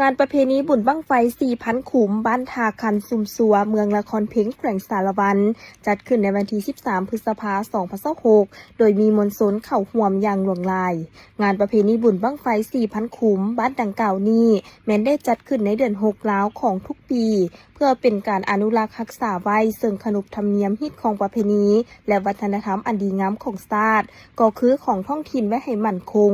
ງານປະເພນີບຸນບັ້ງໄຟສີ່ພັນຂຸມ ບ້ານທ່າຄັນຊຸມຊົ່ວ ເມືອງນະຄອນເພັງ ແຂວງສາລະວັນ ຈັດຂຶ້ນໃນວັນທີສິບສາມ ພຶດສະພາ ສອງພັນຊາວຫົກ ໂດຍມີມວນຊົນເຂົ້າຮ່ວມຢ່າງຫຼວງຫຼາຍ. ງານປະເພນີບຸນບັ້ງໄຟສີ່ພັນຂຸມ ບ້ານດັ່ງກ່າວນີ້ ແມ່ນໄດ້ຈັດຂຶ້ນໃນເດືອນຫົກລາວຂອງທຸກປີ ເພື່ອເປັນການອະນຸລັກຮັກສາໄວ້ ເຊິ່ງຂະໜົບທຳນຽມຮີດຄອງປະເພນີ ແລະ ວັດທະນະທຳອັນດີງາມຂອງຊາດ ກໍຄືຂອງທ້ອງຖິ່ນໄວ້ໃຫ້ໝັ້ນຄົງ,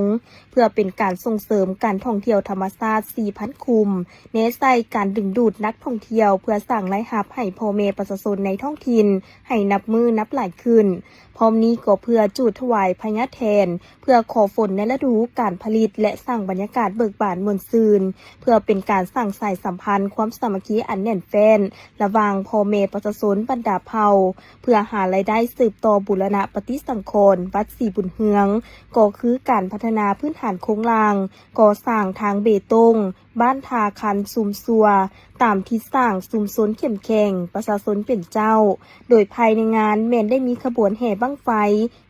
ເພື່ອເປັນການສົ່ງເສີມການທ່ອງທ່ຽວທຳມະຊາດສີ່ພັນຂຸມ, ແນໃສ່ການດຶງດູດນັກທ່ອງທ່ຽວ ເພື່ອສ້າງລາຍຮັບໃຫ້ພໍ່ແມ່ປະຊາຊົນໃນທ້ອງຖິ່ນໃຫ້ນັບມື້ນັບຫຼາຍຂຶ້ນ. ພ້ອມນີ້ກໍເພື່ອຈູດຖວາຍພະຍາແທນ ເພື່ອຂໍຝົນໃນລະດູການຜະລິດ ແລະ ສ້າງບັນຍາກາດເບີກບານມ່ວນຊື່ນ, ເພື່ອເປັນການສ້າງສາຍສຳພັນຄວາມສາມັກຄີອັນແໜ້ນແຟ້ນ ລະຫວ່າງພໍ່ແມ່ປະຊາຊົນບັນດາເຜົ່າ ເພື່ອຫາລາຍໄດ້ສືບຕໍ່ບູລະນະປະຕິສັງຂອນວັດສີບຸນເຮືອງ, ກໍຄືການພັດທະນາພື້ນຖານໂຄງລ່າງ, ກໍ່ສ້າງທາງເບຕົງ, ບ້ານທ່າຄັນຊຸມຊົ່ວ ຕາມທິດສ້າງຊຸມຊົນເຂັ້ມແຂງ, ປະຊາຊົນເປັນເຈົ້າ, ໂດຍພາຍໃນງານແມ່ນໄດ້ມີຂະບວນແຫ່ບັ້ງໄຟ,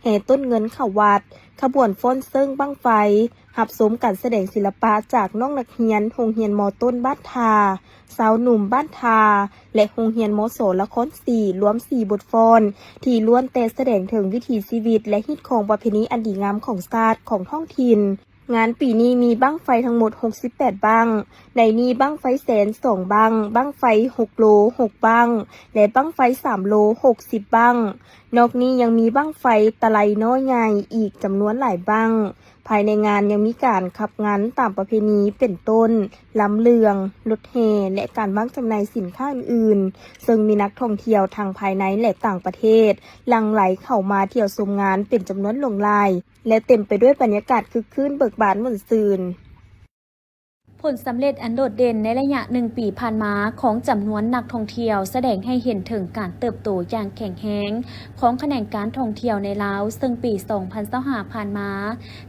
ແຫ່ຕົ້ນເງິນເຂົ້າວັດ, ຂະບວນຟ້ອນເຊິ່ງບັ້ງໄຟ, ຮັບຊົມການສະແດງສິລະປະຈາກນ້ອງນັກຮຽນໂຮງຮຽນ ມ.ຕົ້ນ ບ້ານທ່າ, ຊາວໜຸ່ມບ້ານທ່າ ແລະ ໂຮງຮຽນ ມສ ລະຄອນສີ່ ລວມສີ່ບົດຟ້ອນ ທີ່ລ້ວນແຕ່ສະແດງເຖິງວິຖີຊີວິດ ແລະ ຮີດຄອງປະເພນີອັນດີງາມຂອງຊາດ ຂອງທ້ອງຖິ່ນ. ງານປີນີ້ມີບັ້ງໄຟທັງໝົດຫົກສິບແປດບັ້ງ, ໃນນີ້ບັ້ງໄຟແສນສອງບັ້ງ, ບັ້ງໄຟຫົກໂລຫົກບັ້ງ ແລະ ບັ້ງໄຟສາມໂລຫົກສິບບັ້ງ. ນອກນີ້ຍັງມີບັ້ງໄຟຕະໄລນ້ອຍໃຫຍ່ອີກຈຳນວນຫຼາຍບັ້ງ. ພາຍໃນງານຍັງມີການຂັບງານຕາມປະເພນີ ເປັນຕົ້ນ ລຳເລື່ອງ, ລົດແຫ່ ແລະ ການວາງຈຳໜ່າຍສິນຄ້າອື່ນໆ, ເຊິ່ງມີນັກທ່ອງທ່ຽວທັງພາຍໃນ ແລະ ຕ່າງປະເທດ ຫຼັ່ງໄຫຼເຂົ້າມາທ່ຽວຊົມງານເປັນຈຳນວນຫຼວງຫຼາຍ ແລະ ເຕັມໄປດ້ວຍບັນຍາກາດຄຶກຄື້ນເບີກບານມ່ວນຊື່ນ. ຜົນສຳເລັດອັນໂດດເດັ່ນໃນໄລຍະໜຶ່ງປີຜ່ານມາຂອງຈຳນວນນັກທ່ອງທ່ຽວ ສະແດງໃຫ້ເຫັນເຖິງການເຕີບໂຕຢ່າງແຂງແຮງຂອງຂະແໜງການທ່ອງທ່ຽວໃນລາວ, ເຊິ່ງປີສອງພັນຊາວຫ້າຜ່ານມາ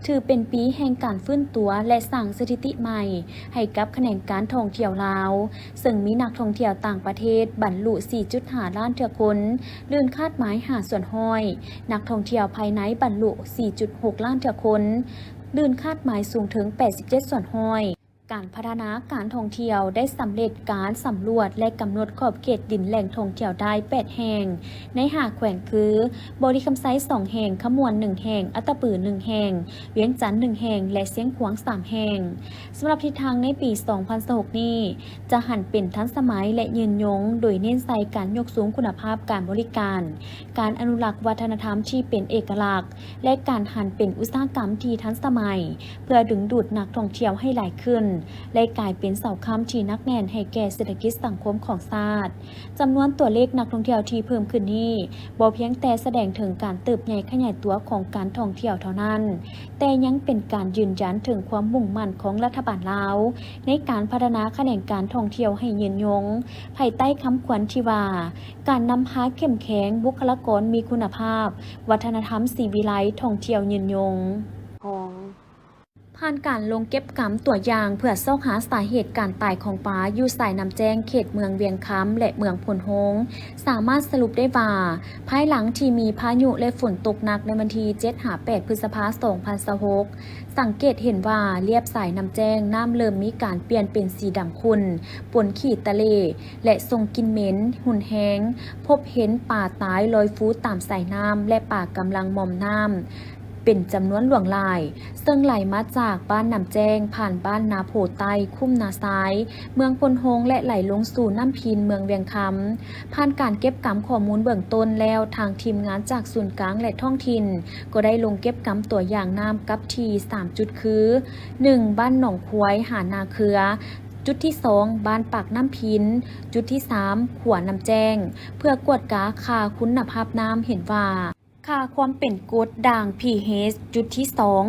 ຖືເປັນປີແຫ່ງການຟື້ນຕົວ ແລະ ສ້າງສະຖິຕິໃໝ່ໃຫ້ກັບຂະແໜງການທ່ອງທ່ຽວລາວ, ເຊິ່ງມີນັກທ່ອງທ່ຽວຕ່າງປະເທດບັນລຸສີ່ຈຸດຫ້າລ້ານເທື່ອຄົນ, ລື່ນຄາດໝາຍຫ້າສ່ວນຮ້ອຍ, ນັກທ່ອງທ່ຽວພາຍໃນບັນລຸສີ່ຈຸດຫົກລ້ານເທື່ອຄົນ, ລື່ນຄາດໝາຍສູງເຖິງແປດສິບເຈັດສ່ວນຮ້ອຍ. ການພັດທະນາການທ່ອງທ່ຽວໄດ້ສຳເລັດການສຳຫຼວດ ແລະ ກຳນົດຂອບເຂດດິນແຫຼ່ງທ່ອງທ່ຽວໄດ້ແປດແຫ່ງ ໃນຫ້າແຂວງຄື ບໍລິຄຳໄຊສອງແຫ່ງ, ຂະມວນໜຶ່ງແຫ່ງ, ອັດຕະປືໜຶ່ງແຫ່ງ, ວຽງຈັນໜຶ່ງແຫ່ງ ແລະ ຊຽງຂວາງສາມແຫ່ງ. ສຳລັບທິດທາງໃນປີສອງພັນຊາວຫົກນີ້ ຈະຫັນເປັນທັນສະໄໝ ແລະ ຍືນຍົງ, ໂດຍເນັ້ນໃສ່ການຍົກສູງຄຸນນະພາບການບໍລິການ, ການອະນຸລັກວັດທະນະທຳທີ່ເປັນເອກະລັກ ແລະ ການຫັນເປັນອຸດສາຫະກຳທີ່ທັນສະໄໝ ເພື່ອດຶງດູດນັກທ່ອງທ່ຽວໃຫ້ຫຼາຍຂຶ້ນ ແລະ ກາຍເປັນເສົາຄ້ຳທີ່ໜັກແໜ້ນໃຫ້ແກ່ເສດຖະກິດສັງຄົມຂອງຊາດ. ຈຳນວນຕົວເລກນັກທ່ອງທ່ຽວທີ່ເພີ່ມຂຶ້ນນີ້ ບໍ່ພຽງແຕ່ສະແດງເຖິງການເຕີບໃຫຍ່ຂະຫຍາຍຕົວຂອງການທ່ອງທ່ຽວເທົ່ານັ້ນ, ແຕ່ຍັງເປັນການຢືນຢັນເຖິງຄວາມມຸ່ງໝັ້ນຂອງລັດຖະບານລາວ ໃນການພັດທະນາຂະແໜງການທ່ອງທ່ຽວໃຫ້ຍືນຍົງ, ພາຍໃຕ້ຄຳຂວັນທີ່ວ່າ ການນຳພາເຂັ້ມແຂງ, ບຸກຄະລາກອນມີຄຸນນະພາບ, ວັດທະນະທຳສີວິໄລ, ທ່ອງທ່ຽວຍືນຍົງ. ຂອງ ຜ່ານການລົງເກັບກຳຕົວຢ່າງເພື່ອຊອກຫາສາເຫດການຕາຍຂອງປາຢູ່ສາຍນ້ຳແຈ້ງ ເຂດເມືອງວຽງຄຳ ແລະ ເມືອງໂພນໂຮງ, ສາມາດສະຫຼຸບໄດ້ວ່າ ພາຍຫຼັງທີ່ມີພາຍຸ ແລະ ຝົນຕົກໜັກໃນວັນທີເຈັດຫາແປດ ພຶດສະພາ ສອງພັນຊາວຫົກ ສັງເກດເຫັນວ່າລຽບສາຍນ້ຳແຈ້ງ ນ້ຳເລີ່ມມີການປ່ຽນເປັນສີດຳຂຸ່ນ ປົນຂີ້ຕະເຫຼ ແລະ ສົ່ງກິ່ນເໝັນຮຸນແຮງ, ພົບເຫັນປາຕາຍລອຍຟູຕາມສາຍນ້ຳ ແລະ ປາກຳລັງມອມນ້ຳ ເປັນຈຳນວນຫຼວງຫຼາຍ, ເຊິ່ງໄຫຼມາຈາກບ້ານນ້ຳແຈ້ງ ຜ່ານບ້ານນາໂພໃຕ້, ຄຸ້ມນາຊາຍ, ເມືອງໂພນໂຮງ ແລະ ໄຫຼລົງສູ່ນ້ຳພີນ ເມືອງວຽງຄຳ. ຜ່ານການເກັບກຳຂໍ້ມູນເບື້ອງຕົ້ນແລ້ວ, ທາງທີມງານຈາກສູນກາງ ແລະ ທ້ອງຖິ່ນ ກໍໄດ້ລົງເກັບກຳຕົວຢ່າງນ້ຳກັບທີ່ສາມຈຸດຄື ໜຶ່ງ ບ້ານໜອງຄວາຍ ຫານາເຄືອ, ຈຸດທີສອງ ບ້ານປາກນ້ຳພີນ, ຈຸດທີສາມ ຂົວນ້ຳແຈ້ງ ເພື່ອກວດກາຄ່າຄຸນນະພາບນ້ຳ ເຫັນວ່າ ຄ່າຄວາມເປັນກົດດ່າງ pH ຈຸດທີສອງ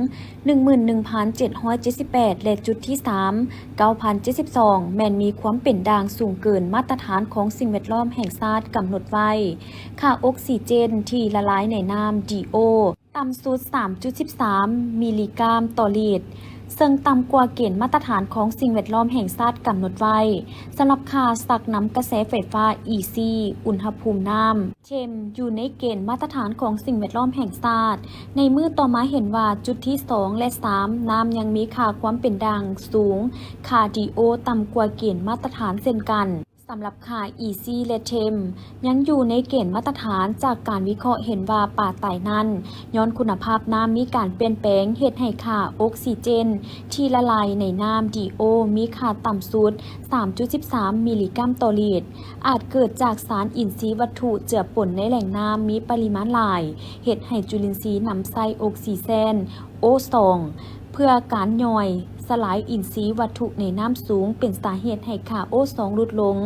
ໜຶ່ງໝື່ນໜຶ່ງພັນເຈັດຮ້ອຍເຈັດສິບແປດ ແລະ ຈຸດທີສາມ ເກົ້າພັນເຈັດສິບສອງ ແມ່ນມີຄວາມເປັນດ່າງສູງເກີນມາດຕະຖານຂອງສິ່ງແວດລ້ອມແຫ່ງຊາດກຳນົດໄວ້. ຄ່າອົກຊີເຈນທີ່ລະລາຍໃນນ້ຳ DO ຕ່ຳສຸດສາມຈຸດສິບສາມມິລລີກຣາມຕໍ່ລິດ, ເຊິ່ງຕ່ຳກວ່າເກນມາດຕະຖານຂອງສິ່ງແວດລ້ອມແຫ່ງຊາດກຳນົດໄວ້. ສຳລັບຄ່າຊັກນຳກະແສໄຟຟ້າ ອີຊີ ອຸນຫະພູມນ້ຳ ເທັມ ຢູ່ໃນເກນມາດຕະຖານຂອງສິ່ງແວດລ້ອມແຫ່ງຊາດ. ໃນມື້ຕໍ່ມາເຫັນວ່າຈຸດທີສອງ ແລະ ສາມ ນ້ຳຍັງມີຄ່າຄວາມເປັນດ່າງສູງ, ຄ່າ ດີໂອ ຕ່ຳກວ່າເກນມາດຕະຖານເຊັ່ນກັນ. ສຳລັບຄ່າ ອີຊີ ແລະ ເທັມ ຍັງຢູ່ໃນເກນມາດຕະຖານ. ຈາກການວິເຄາະເຫັນວ່າປາຕາຍນັ້ນ ຍ້ອນຄຸນນະພາບນ້ຳມີການປ່ຽນແປງ ເຮັດໃຫ້ຄ່າອົກຊີເຈນທີ່ລະລາຍໃນນ້ຳ ດີໂອ ມີຄ່າຕ່ຳສຸດ ສາມຈຸດສິບສາມ ມິລລີກຣາມຕໍ່ລິດ. ອາດເກີດຈາກສານອິນຊີວັດຖຸເຈືອປົນໃນແຫຼ່ງນ້ຳມີປະລິມານຫຼາຍ, ເຮັດໃຫ້ຈຸລິນຊີນຳໃຊ້ອົກຊີເຈນ ໂອສອງ ເພື່ອການຍ່ອຍສະຫຼາຍອິນຊີວັດຖຸໃນນ້ຳສູງ ເປັນສາເຫດໃຫ້ຄ່າໂອສອງຫຼຸດລົງ.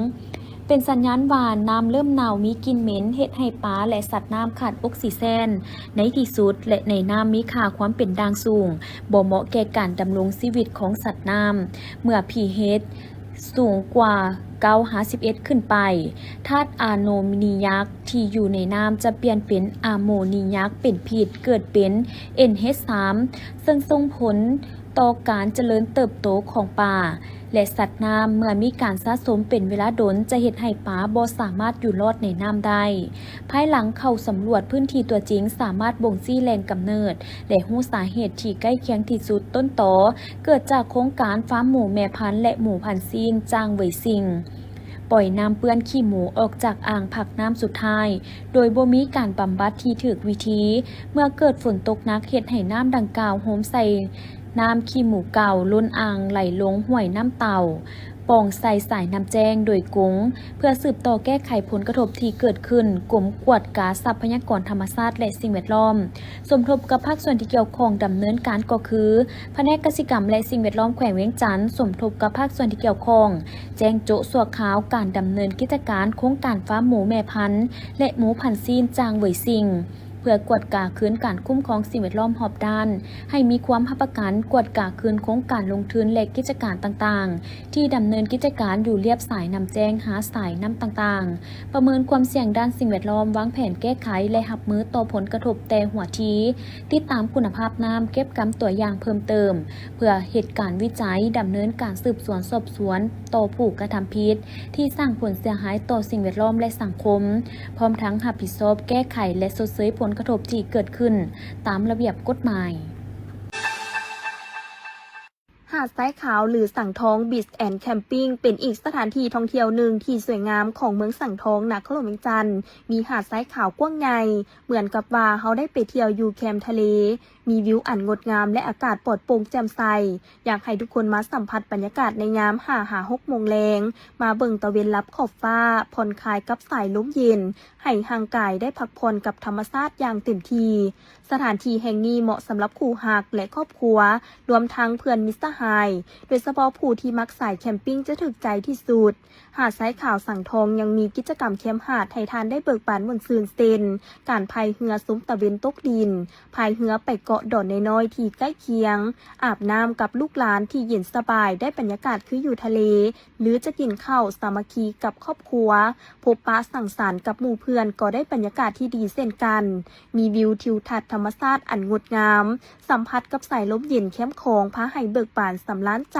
ເປັນສັນຍານວ່ານ້ຳເລີ່ມເນົ່າ, ມີກິ່ນເໝັນ, ເຮັດໃຫ້ປາ ແລະ ສັດນ້ຳຂາດອົກຊີເຈນໃນທີ່ສຸດ ແລະ ໃນນ້ຳມີຄ່າຄວາມເປັນດ່າງສູງ, ບໍ່ເໝາະແກ່ການດຳລົງຊີວິດຂອງສັດນ້ຳ. ເມື່ອ pH ສູງກວ່າເກົ້າຫາສິບເອັດຂຶ້ນໄປ, ທາດອາໂມນີຍັກທີ່ຢູ່ໃນນ້ຳຈະປ່ຽນເປັນອາໂມນີຍັກເປັນພິດ, ເກີດເປັນ ເອັນເອັດສາມ ເຊິ່ງສົ່ງຜົນຕໍ່ການຈະເລີນເຕີບໂຕຂອງປາ ແລະ ສັດນ້ຳ. ເມື່ອມີການສະສົມເປັນເວລາດົນ ຈະເຮັດໃຫ້ປາບໍ່ສາມາດຢູ່ລອດໃນນ້ຳໄດ້. ພາຍຫຼັງເຂົ້າສຳຫຼວດພື້ນທີ່ຕົວຈິງ, ສາມາດບົ່ງຊີ້ແຫຼ່ງກຳເນີດ ແລະ ຮູ້ສາເຫດທີ່ໃກ້ຄຽງທີ່ສຸດ. ຕົ້ນຕໍເກີດຈາກໂຄງການຟາມໝູແມ່ພັນ ແລະ ໝູພັນຊີນ ຈ້າງເຫວີຍຊິງ ປ່ອຍນ້ຳເປື້ອນຂີ້ໝູອອກຈາກອ່າງພັກນ້ຳສຸດທ້າຍ ໂດຍບໍ່ມີການບຳບັດທີ່ຖືກວິທີ. ເມື່ອເກີດຝົນຕົກໜັກ ເຮັດໃຫ້ນ້ຳດັ່ງກ່າວໂຮມໃສ່ນ້ຳຂີ້ໝູເກົ່າ, ລົ້ນອ່າງໄຫຼລົງຫ້ວຍນ້ຳເຕົ່າ, ປ່ອງໃສ່ສາຍນ້ຳແຈ້ງໂດຍກົງ. ເພື່ອສືບຕໍ່ແກ້ໄຂຜົນກະທົບທີ່ເກີດຂຶ້ນ, ກົມກວດກາຊັບພະຍາກອນທຳມະຊາດ ແລະ ສິ່ງແວດລ້ອມ ສົມທົບກັບພາກສ່ວນທີ່ກ່ຽວຂ້ອງດຳເນີນການ ກໍຄື ພະແນກກະສິກຳ ແລະ ສິ່ງແວດລ້ອມແຂວງວຽງຈັນ ສົມທົບກັບພາກສ່ວນທີ່ກ່ຽວຂ້ອງ ແຈ້ງໂຈະຊົ່ວຄາວການດຳເນີນກິດຈະການໂຄງການຟາມໝູແມ່ພັນ ແລະ ໝູພັນຊີນ ຈ້າງເຫວີຍຊິງ ເພື່ອກວດກາຄືນການຄຸ້ມຄອງສິ່ງແວດລ້ອມຮອບດ້ານ ໃຫ້ມີຄວາມຮັບປະກັນ, ກວດກາຄືນໂຄງການລົງທຶນ ແລະ ກິດຈະການຕ່າງໆ ທີ່ດຳເນີນກິດຈະການຢູ່ລຽບສາຍນ້ຳແຈ້ງ ຫາສາຍນ້ຳຕ່າງໆ, ປະເມີນຄວາມສ່ຽງດ້ານສິ່ງແວດລ້ອມ, ວາງແຜນແກ້ໄຂ ແລະ ຮັບມືຕໍ່ຜົນກະທົບແຕ່ຫົວທີ, ຕິດຕາມຄຸນນະພາບນ້ຳ, ເກັບກຳຕົວຢ່າງເພີ່ມເຕີມ ເພື່ອເຮັດການວິໄຈ, ດຳເນີນການສືບສວນສອບສວນຕໍ່ຜູ້ກະທຳຜິດທີ່ສ້າງຜົນເສຍຫາຍຕໍ່ສິ່ງແວດລ້ອມ ແລະ ສັງຄົມ, ພ້ອມທັງຮັບຜິດຊອບແກ້ໄຂ ແລະ ຊົດເຊີຍຜົນກະທົບທີ່ເກີດຂຶ້ນຕາມລະບຽບກົດໝາຍ. ຫາດຊາຍຂາວ ຫຼື ສັງທອງ Beach and Camping ເປັນອີກສະຖານທີ່ທ່ອງທ່ຽວໜຶ່ງທີ່ສວຍງາມຂອງເມືອງສັງທອງ ນະຄອນຫຼວງວຽງຈັນ. ມີຫາດຊາຍຂາວກວ້າງໃຫຍ່ ເໝືອນກັບວ່າເຮົາໄດ້ໄປທ່ຽວຢູ່ແຄມທະເລ. ມີວິວອັນງົດງາມ ແລະ ອາກາດປອດໂປ່ງແຈ່ມໃສ. ຢາກໃຫ້ທຸກຄົນມາສຳຜັດບັນຍາກາດໃນຍາມຫ້າຫາຫົກໂມງແລງ, ມາເບິ່ງຕາເວັນລັບຂອບຟ້າ, ຜ່ອນຄາຍກັບສາຍລົມເຢັນ, ໃຫ້ຮ່າງກາຍໄດ້ພັກຜ່ອນກັບທຳມະຊາດຢ່າງເຕັມທີ່. ສະຖານທີ່ແຫ່ງນີ້ເໝາະສຳລັບຄູ່ຮັກ ແລະ ຄອບຄົວ, ລວມທັງເພື່ອນມິດສະຫາຍ, ໂດຍສະເພາະຜູ້ທີ່ມັກສາຍແຄມປິງຈະຖືກໃຈທີ່ສຸດ. ຫາດຊາຍຂາວສັງທອງຍັງມີກິດຈະກຳແຄມຫາດໃຫ້ທ່ານໄດ້ເບີກບານມ່ວນຊື່ນ ເຊັ່ນ ການພາຍເຮືອຊົມຕາເວັນຕົກດິນ, ພາຍເຮືອໄປເກາະດອນນ້ອຍໆທີ່ໃກ້ຄຽງ, ອາບນ້ຳກັບລູກຫຼານທີ່ເຢັນສະບາຍ, ໄດ້ບັນຍາກາດຄືຢູ່ທະເລ, ຫຼື ຈະກິນເຂົ້າສາມັກຄີກັບຄອບຄົວ, ພົບປະສັງສັນກັບໝູ່ເພື່ອນກໍໄດ້ບັນຍາກາດທີ່ດີເຊັ່ນກັນ. ມີວິວທິວທັດທຳມະຊາດອັນງົດງາມ, ສຳຜັດກັບສາຍລົມເຢັນແຄມຂອງ ພາໃຫ້ເບີກບານສຳລານໃຈ.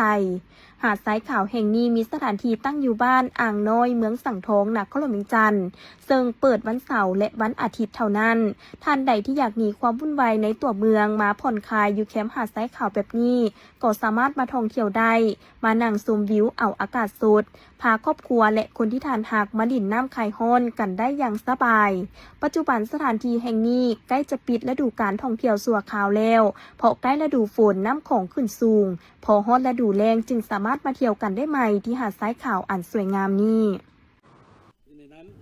ຫາດຊາຍຂາວແຫ່ງນີ້ມີສະຖານທີ່ຕັ້ງຢູ່ບ້ານອ່າງນ້ອຍ ເມືອງສັງທອງ ນະຄອນຫຼວງວຽງຈັນ, ເຊິ່ງເປີດວັນເສົາ ແລະ ວັນອາທິດເທົ່ານັ້ນ. ທ່ານໃດທີ່ຢາກໜີຄວາມວຸ່ນວາຍໃນຕົວເມືອງ ມາຜ່ອນຄາຍຢູ່ແຄມຫາດຊາຍຂາວແບບນີ້ ກໍສາມາດມາທ່ອງທ່ຽວໄດ້, ມານັ່ງຊົມວິວເອົາອາກາດສົດ, ພາຄອບຄົວ ແລະ ຄົນທີ່ທ່ານຮັກມາຫຼິ້ນນ້ຳຄາຍຮ້ອນກັນໄດ້ຢ່າງສະບາຍ. ປັດຈຸບັນສະຖານທີ່ແຫ່ງນີ້ໃກ້ຈະປິດລະດູການທ່ອງທ່ຽວຊົ່ວຄາວແລ້ວ, ເພາະໃກ້ລະດູຝົນນ້ຳຂອງຂຶ້ນສູງ, ພໍຮອດລະດູແລ້ງຈຶ່ງສາມາດມາທ່ຽວກັນໄດ້ໃໝ່ທີ່ຫາດຊາຍຂາວອັນສວຍງາມນີ້.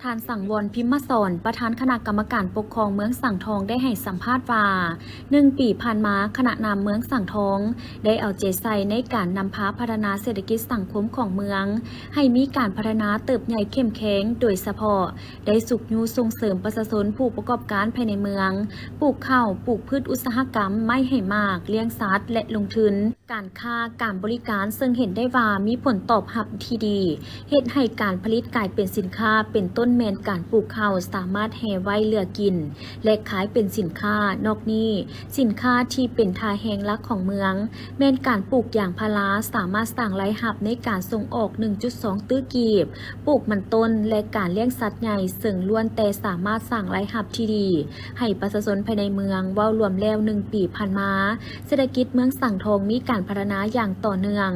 ທ່ານ ສັງວອນ ພິມມະສອນ ປະທານຄະນະກຳມະການປົກຄອງເມືອງສັງທອງ ໄດ້ໃຫ້ສຳພາດວ່າ ໜຶ່ງປີຜ່ານມາ ຄະນະນຳເມືອງສັງທອງ ໄດ້ເອົາໃຈໃສ່ໃນການນຳພາພັດທະນາເສດຖະກິດສັງຄົມຂອງເມືອງ ໃຫ້ມີການພັດທະນາເຕີບໃຫຍ່ເຂັ້ມແຂງ, ໂດຍສະເພາະໄດ້ຊຸກຍູ້ສົ່ງເສີມປະຊາຊົນຜູ້ປະກອບການພາຍໃນເມືອງ, ປູກເຂົ້າ, ປູກພືດອຸດສາຫະກຳ, ໄມ້ໃຫ້ໝາກ, ລ້ຽງສັດ ແລະ ລົງທຶນ ການຄ້າການບໍລິການ ເຊິ່ງເຫັນໄດ້ວ່າມີຜົນຕອບຮັບທີ່ດີ ເຮັດໃຫ້ການຜະລິດກາຍເປັນສິນຄ້າ ເປັນຕົ້ນແມ່ນການປູກເຂົ້າ ສາມາດແຮ່ໄວ້ເຫຼືອກິນ ແລະ ຂາຍເປັນສິນຄ້າ. ນອກນີ້, ສິນຄ້າທີ່ເປັນທ່າແຮງຫຼັກຂອງເມືອງ ແມ່ນການປູກຢາງພາລາ ສາມາດສ້າງລາຍຮັບໃນການສົ່ງອອກໜຶ່ງຈຸດສອງຕື້ກີບ, ປູກມັນຕົ້ນ ແລະ ການລ້ຽງສັດໃຫຍ່ ເຊິ່ງລ້ວນແຕ່ສາມາດສ້າງລາຍຮັບທີ່ດີໃຫ້ປະຊາຊົນພາຍໃນເມືອງ. ເວົ້າລວມແລ້ວ ໜຶ່ງປີຜ່ານມາ, ເສດຖະກິດເມືອງສັງທອງມີການພັດທະນາຢ່າງຕໍ່ເນື່ອງ.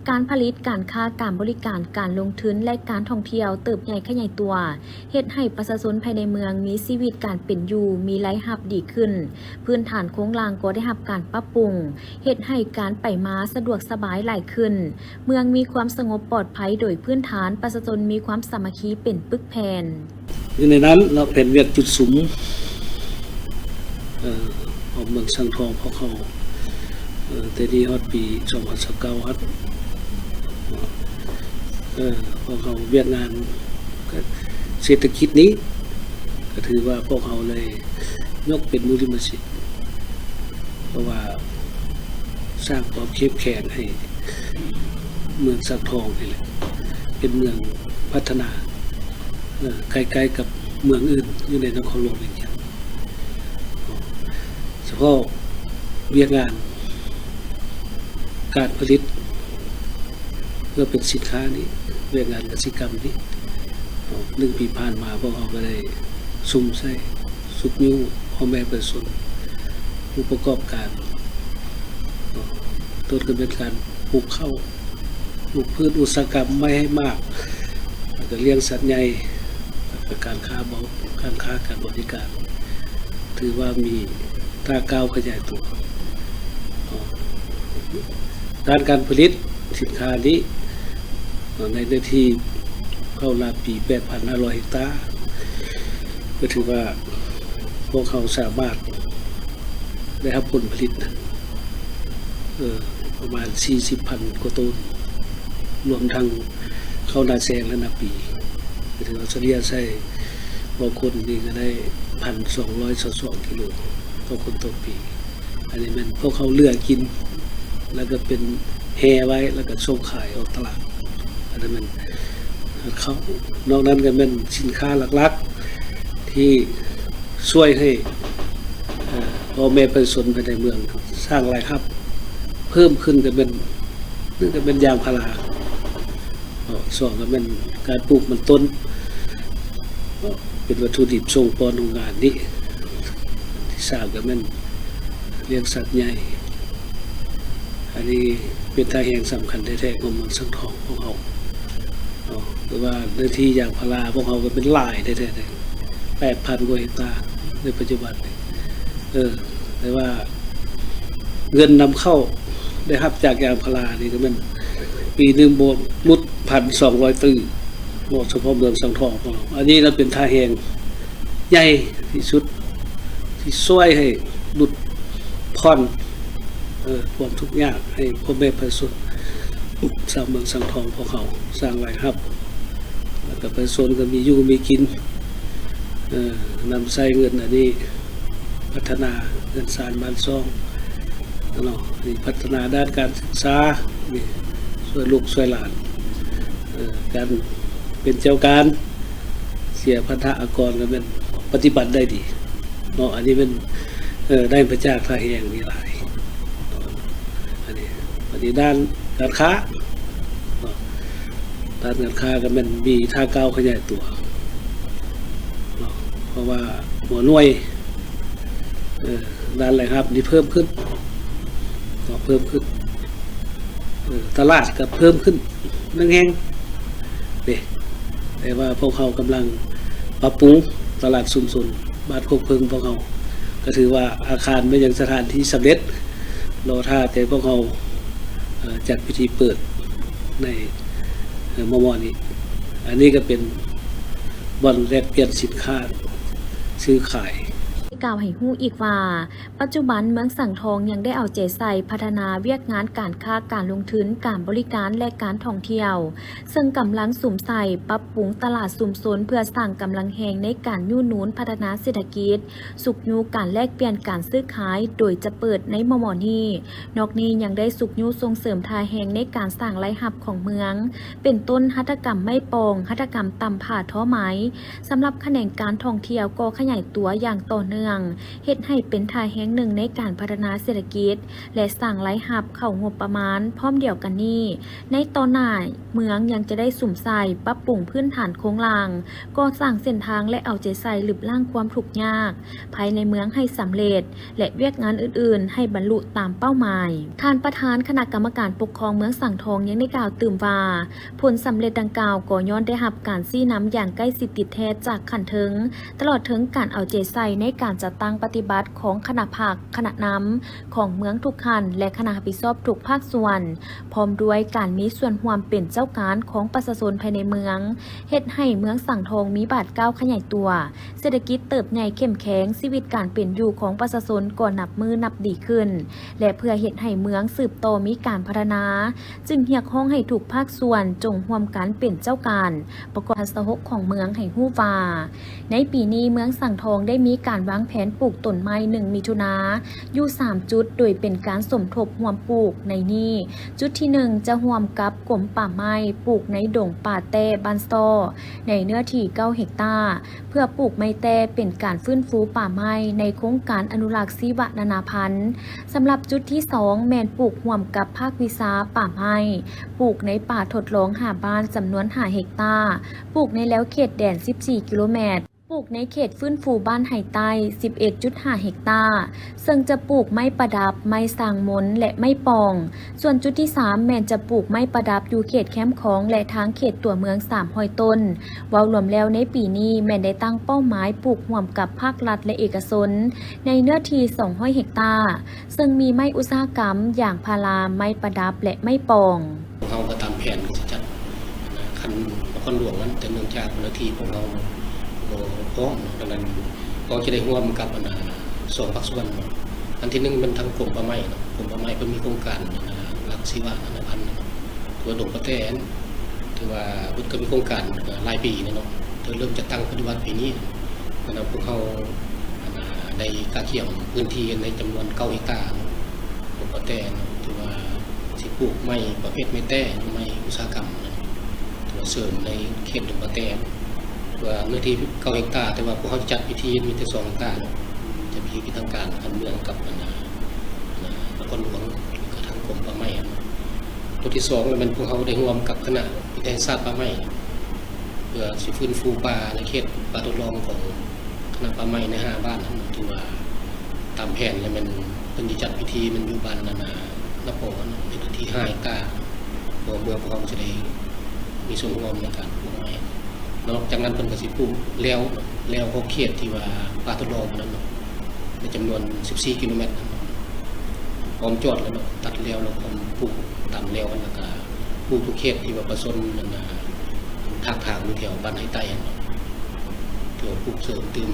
ການຜະລິດ, ການຄ້າ, ການບໍລິການ, ການລົງທຶນ ແລະ ການທ່ອງທ່ຽວເຕີບໃຫຍ່ຂະຫຍາຍຕົວ, ເຮັດໃຫ້ປະຊາຊົນພາຍໃນເມືອງມີຊີວິດການເປັນຢູ່, ມີລາຍຮັບດີຂຶ້ນ, ພື້ນຖານໂຄງລ່າງກໍໄດ້ຮັບການປັບປຸງ, ເຮັດໃຫ້ການໄປມາສະດວກສະບາຍຫຼາຍຂຶ້ນ, ເມືອງມີຄວາມສະຫງົບປອດໄພໂດຍພື້ນຖານ, ປະຊາຊົນມີຄວາມສາມັກຄີເປັນປຶກແຜ່ນ. ຢູ່ໃນນັ້ນເນາະ ແຜນວຽກຈຸດສຸມ ເອີ ຂອງເມືອງສັງທອງພວກເຮົາ ເອີ ແຕ່ນີ້ຮອດປີສອງພັນຊາວເກົ້າຫັ້ນ ເອີ ພວກເຮົາວຽກງານ ເສດຖະກິດນີ້ ກໍຖືວ່າພວກເຮົາໄດ້ຍົກເປັນມູລິມະສິດ ເພາະວ່າສ້າງຄວາມເຂັ້ມແຂງໃຫ້ເມືອງສັງທອງນີ້ແຫຼະ ເປັນເມືອງພັດທະນາ ເອີ ໃກ້ໆກັບເມືອງອື່ນຢູ່ໃນນະຄອນຫຼວງວຽງຈັນ. ສະເພາະວຽກງານການຜະລິດເພື່ອເປັນສິນຄ້ານີ້ ວຽກງານກະສິກຳນີ້ ໜຶ່ງປີຜ່ານມາ ພວກເຮົາກໍໄດ້ສຸມໃສ່ ຊຸກຍູ້ພໍ່ແມ່ປະຊາຊົນ ຜູ້ປະກອບການ ຕົ້ນກໍແມ່ນການປູກເຂົ້າ ປູກພືດອຸດສາຫະກຳ ໄມ້ໃຫ້ໝາກ ແລ້ວກໍລ້ຽງສັດໃຫຍ່ ແລ້ວກໍການຄ້າບໍ ການຄ້າການບໍລິການ ຖືວ່າມີທ່າກ້າວຂະຫຍາຍຕົວ. ດ້ານການຜະລິດສິນຄ້ານີ້ ໃນເນື້ອທີ່ເຂົ້ານາປີແປດພັນຫ້າຮ້ອຍເຮັກຕາ ກໍຖືວ່າພວກເຮົາສາມາດໄດ້ຮັບຜົນຜະລິດ ເອີ ປະມານສີ່ສິບພັນກວ່າໂຕນ ລວມທັງເຂົ້ານາແຊງ ແລະ ນາປີ ກໍຖືວ່າສະເລ່ຍໃສ່ຕໍ່ຄົນນີ້ກໍໄດ້ພັນສອງຮ້ອຍຊາວສອງກິໂລຕໍ່ຄົນຕໍ່ປີ. ອັນນີ້ແມ່ນພວກເຮົາເຫຼືອກິນ ແລ້ວກໍເປັນແຮ່ໄວ້ ແລ້ວກໍສົ່ງຂາຍອອກຕະຫຼາດ. ອັນນັ້ນແມ່ນເຂົ້າ ນອກນັ້ນກໍແມ່ນສິນຄ້າຫຼັກໆ ທີ່ຊ່ວຍໃຫ້ ເອີ ພໍ່ແມ່ປະຊາຊົນພາຍໃນເມືອງສ້າງລາຍຮັບເພີ່ມຂຶ້ນ ກໍແມ່ນ ໜຶ່ງກໍແມ່ນຢາງພາລາ ສອງກໍແມ່ນການປູກມັນຕົ້ນ ເປັນວັດຖຸດິບສົ່ງປ້ອນໂຮງງານນີ້ ທີສາມກໍແມ່ນລ້ຽງສັດໃຫຍ່. ອັນນີ້ເປັນທ່າແຮງສຳຄັນແທ້ໆຂອງເມືອງສັງທອງຂອງເຮົາເນາະ ແຕ່ວ່າເນື້ອທີ່ຢາງພາລາພວກເຮົາກໍເປັນຫຼາຍແທ້ໆ ແປດພັນກວ່າເຮັກຕາໃນປັດຈຸບັນນີ້ ເອີ ແຕ່ວ່າເງິນນຳເຂົ້າໄດ້ຮັບຈາກຢາງພາລານີ້ກໍແມ່ນປີໜຶ່ງບໍ່ຫຼຸດພັນສອງຮ້ອຍຕື້ເນາະ ສະເພາະເມືອງສັງທອງຂອງເຮົາ. ອັນນີ້ລະເປັນທ່າແຮງໃຫຍ່ທີ່ສຸດ ທີ່ຊ່ວຍໃຫ້ຫຼຸດຜ່ອນ ເອີ ຄວາມທຸກຍາກໃຫ້ພໍ່ແມ່ປະຊາຊົນຊາວເມືອງສັງທອງພວກເຮົາ ສ້າງລາຍຮັບ ແລ້ວກໍປະຊາຊົນກໍມີຢູ່ມີກິນ ເອີ ນຳໃຊ້ເງິນອັນນີ້ ພັດທະນາເຮືອນຊານບ້ານຊ່ອງເນາະ ນີ້ພັດທະນາດ້ານການສຶກສາ ນີ້ຊ່ວຍລູກຊ່ວຍຫຼານ ເອີ ການເປັນເຈົ້າການ ເສຍພັນທະອາກອນກໍແມ່ນປະຕິບັດໄດ້ດີເນາະ. ອັນນີ້ແມ່ນ ເອີ ໄດ້ມາຈາກທ່າແຮງນີ້ຫຼາຍ ອັນນີ້ ອັນນີ້ດ້ານການຄ້າເນາະ ດ້ານການຄ້າກໍແມ່ນມີທ່າກ້າວຂະຫຍາຍຕົວເນາະ ເພາະວ່າຫົວໜ່ວຍ ເອີ ດ້ານລາຍຮັບນີ້ເພີ່ມຂຶ້ນເນາະ ເພີ່ມຂຶ້ນ ເອີ ຕະຫຼາດກໍເພີ່ມຂຶ້ນໜຶ່ງແຫ່ງເດ້ ແຕ່ວ່າພວກເຮົາກຳລັງປັບປຸງຕະຫຼາດຊຸມຊົນ ບ້ານໂຄກເຜິ້ງພວກເຮົາ ກໍຖືວ່າອາຄານແມ່ນຍັງສະຖານທີ່ສຳເລັດ ລໍຖ້າແຕ່ພວກເຮົາ ເອີ ຈັດພິທີເປີດໃນ ເອີ ມໍ່ໆນີ້. ອັນນີ້ກໍເປັນບ່ອນແລກປ່ຽນສິນຄ້າ ຊື້ຂາຍ. ກ່າວໃຫ້ຮູ້ອີກວ່າ ປັດຈຸບັນເມືອງສັງທອງຍັງໄດ້ເອົາໃຈໃສ່ພັດທະນາວຽກງານການຄ້າ, ການລົງທຶນ, ການບໍລິການ ແລະ ການທ່ອງທ່ຽວ, ເຊິ່ງກຳລັງສຸມໃສ່ປັບປຸງຕະຫຼາດຊຸມຊົນ ເພື່ອສ້າງກຳລັງແຮງໃນການຍູ້ໜູນພັດທະນາເສດຖະກິດ, ຊຸກຍູ້ການແລກປ່ຽນການຊື້ຂາຍ ໂດຍຈະເປີດໃນມໍ່ໆນີ້. ນອກນີ້ຍັງໄດ້ຊຸກຍູ້ສົ່ງເສີມທ່າແຮງໃນການສ້າງລາຍຮັບຂອງເມືອງ, ເປັນຕົ້ນຫັດຖະກຳໄມ້ປອງ, ຫັດຖະກຳຕ່ຳຜ້າທໍໄໝ. ສຳລັບຂະແໜງການທ່ອງທ່ຽວກໍຂະຫຍາຍຕົວຢ່າງຕໍ່ເນື່ອງ, ເຮັດໃຫ້ເປັນທ່າແຮງໜຶ່ງໃນການພັດທະນາເສດຖະກິດ ແລະ ສ້າງລາຍຮັບເຂົ້າງົບປະມານ. ພ້ອມດຽວກັນນີ້, ໃນຕໍ່ໜ້າ ເມືອງຍັງຈະໄດ້ສຸມໃສ່ປັບປຸງພື້ນຖານໂຄງລ່າງ, ກໍ່ສ້າງເສັ້ນທາງ ແລະ ເອົາໃຈໃສ່ລຶບລ້າງຄວາມທຸກຍາກພາຍໃນເມືອງໃຫ້ສຳເລັດ ແລະ ວຽກງານອື່ນໆໃຫ້ບັນລຸຕາມເປົ້າໝາຍ. ທ່ານປະທານຄະນະກຳມະການປົກຄອງເມືອງສັງທອງຍັງໄດ້ກ່າວຕື່ມວ່າ, ຜົນສຳເລັດດັ່ງກ່າວກໍຍ້ອນໄດ້ຮັບການຊີ້ນຳຢ່າງໃກ້ຊິດຕິດແທດຈາກຂັ້ນເທິງ, ຕະຫຼອດເຖິງການເອົາໃຈໃສ່ໃນການຈັດຕັ້ງປະຕິບັດຂອງຄະນະພັກ, ຄະນະນຳຂອງເມືອງທຸກຂັ້ນ ແລະ ຄະນະຮັບຜິດຊອບທຸກພາກສ່ວນ, ພ້ອມດ້ວຍການມີສ່ວນຮ່ວມເປັນເຈົ້າການຂອງປະຊາຊົນພາຍໃນເມືອງ, ເຮັດໃຫ້ເມືອງສັງທອງມີບາດກ້າວຂະຫຍາຍຕົວ, ເສດຖະກິດເຕີບໃຫຍ່ເຂັ້ມແຂງ, ຊີວິດການເປັນຢູ່ຂອງປະຊາຊົນກໍນັບມື້ນັບດີຂຶ້ນ ແລະ ເພື່ອເຮັດໃຫ້ເມືອງສືບຕໍ່ມີການພັດທະນາ, ຈຶ່ງຮຽກຮ້ອງໃຫ້ທຸກພາກສ່ວນຈົ່ງຮ່ວມກັນເປັນເຈົ້າການ, ປະກອບ ສາມສິບຫົກຂອງເມືອງໃຫ້ຮູ້ວ່າ ໃນປີນີ້ເມືອງສັງທອງໄດ້ມີການວາງແຜນປູກຕົ້ນໄມ້ໜຶ່ງມິຖຸນາ ຢູ່ສາມຈຸດ ໂດຍເປັນການສົມທົບຮ່ວມປູກ. ໃນນີ້ ຈຸດທີໜຶ່ງ ຈະຮ່ວມກັບກົມປ່າໄມ້ ປູກໃນດົງປ່າແຕ້ບ້ານສໍ້ ໃນເນື້ອທີ່ເກົ້າເຮັກຕາ, ເພື່ອປູກໄມ້ແຕ້ເປັນການຟື້ນຟູປ່າໄມ້ໃນໂຄງການອະນຸລັກຊີວະນານາພັນ. ສຳລັບຈຸດທີສອງ ແມ່ນປູກຮ່ວມກັບພາກວິຊາປ່າໄມ້, ປູກໃນປ່າທົດລອງຫ້າບ້ານຈຳນວນຫ້າເຮັກຕາ, ປູກໃນແລວເຂດແດນສິບສີ່ກິໂລແມັດ, ປູກໃນເຂດຟື້ນຟູບ້ານໄຮໃຕ້ສິບເອັດຈຸດຫ້າເຮັກຕາ, ເຊິ່ງຈະປູກໄມ້ປະດັບ, ໄມ້ສ້າງມົນ ແລະ ໄມ້ປອງ. ສ່ວນຈຸດທີສາມ ແມ່ນຈະປູກໄມ້ປະດັບຢູ່ເຂດແຄມຂອງ ແລະ ທາງເຂດຕົວເມືອງສາມຮ້ອຍຕົ້ນ. ເວົ້າລວມແລ້ວໃນປີນີ້ແມ່ນໄດ້ຕັ້ງເປົ້າໝາຍປູກຮ່ວມກັບພາກລັດ ແລະ ເອກະຊົນ ໃນເນື້ອທີ່ສອງຮ້ອຍເຮັກຕາ, ເຊິ່ງມີໄມ້ອຸດສາຫະກຳ, ຢາງພາລາ, ໄມ້ປະດັບ ແລະ ໄມ້ປອງ. ພວກເຮົາກໍຕາມແຜນກໍຊິຈັດ ນະ ຂັ້ນນະຄອນຫຼວງນັ້ນ, ແຕ່ເນື່ອງຈາກເຈົ້າໜ້າທີ່ພວກເຮົາບໍ່ພ້ອມເນາະ, ດັ່ງນັ້ນ ກໍຈະໄດ້ຮ່ວມກັບ ອັນນະ ສອງພາກສ່ວນເນາະ. ອັນທີໜຶ່ງແມ່ນທາງກົມປ່າໄມ້ເນາະ, ກົມປ່າໄม้ເພິ່ນມີໂຄງການ ອັນນະ ອະນຸລັກຊີວະນານາພັນເນາະ, ຕົວດົງປາແຕ້ນ ຖືວ່າເພິ່ນກໍມີໂຄງການຫຼາຍປີແລ້ວເນາະ, ເລີ່ມຈັດຕັ້ງປະຕິບັດປີນີ້. ອັນນະ ພວກເຮົາ ອັນນະ ໄດ້ກະກຽມພື້ນທີ່ໃນຈຳນວນເກົ້າເຮັກຕາເນາະ, ກົມປາແຕ້ນ ຖືວ່າຊິປູກໄມ້ປະເພດໄມ້ແຕ້ ໄມ້ອຸດສາຫະກຳ ຖືວ່າເສີມໃນເຂດດົງປາແຕ້ ຖືວ່າເນື້ອທີ່ເກົ້າເຮັກຕາ, ແຕ່ວ່າພວກເຮົາຈັດພິທີມີແຕ່ສອງເຮັກຕາເນາະ, ຈັດພິທີເປັນທາງການທາງເມືອງກັບ ອັນນະ ນະຄອນຫຼວງ ກັບທາງກົມປ່າໄມ້. ຕົວທີສອງແມ່ນພວກເຮົາໄດ້ຮ່ວມກັບຄະນະວິທະຍາສາດປ່າໄມ້ ເພື່ອຊິຟື້ນຟູປ່າໃນເຂດປ່າທົດລອງຂອງຄະນະປ່າໄມ້ໃນຫ້າບ້ານນັ້ນ, ຖືວ່າຕາມແຜນແລ້ວແມ່ນເພິ່ນຊິຈັດພິທີແມ່ນຢູ່ບ້ານ ອັນນະ ນະປອນ ໃນພື້ນທີ່ຫ້າເຮັກຕາ, ເພື່ອເມືອງຂອງເຮົາຈະໄດ້ມີສ່ວນຮ່ວມໃນການປູກໄມ້. ນອກຈາກນັ້ນເພິ່ນກໍຊິປູກແລ້ວ ແລ້ວຂອບເຂດທີ່ວ່າປ່າທົດລອງນັ້ນເນາະ ໃນຈຳນວນສິບສີ່ກິໂລແມັດ ອ້ອມຈອດແລ້ວເນາະ, ຕັດແລ້ວ ແລ້ວກໍປູກຕາມແລ້ວ ແລ້ວກໍປູກທຸກເຂດທີ່ວ່າປະຊົນນັ້ນນະ ຖາກຖາງຢູ່ແຖວບ້ານໄຮໃຕ້ຫັ້ນເນາະ, ຖືວ່າປູກເສີມຕື່ມ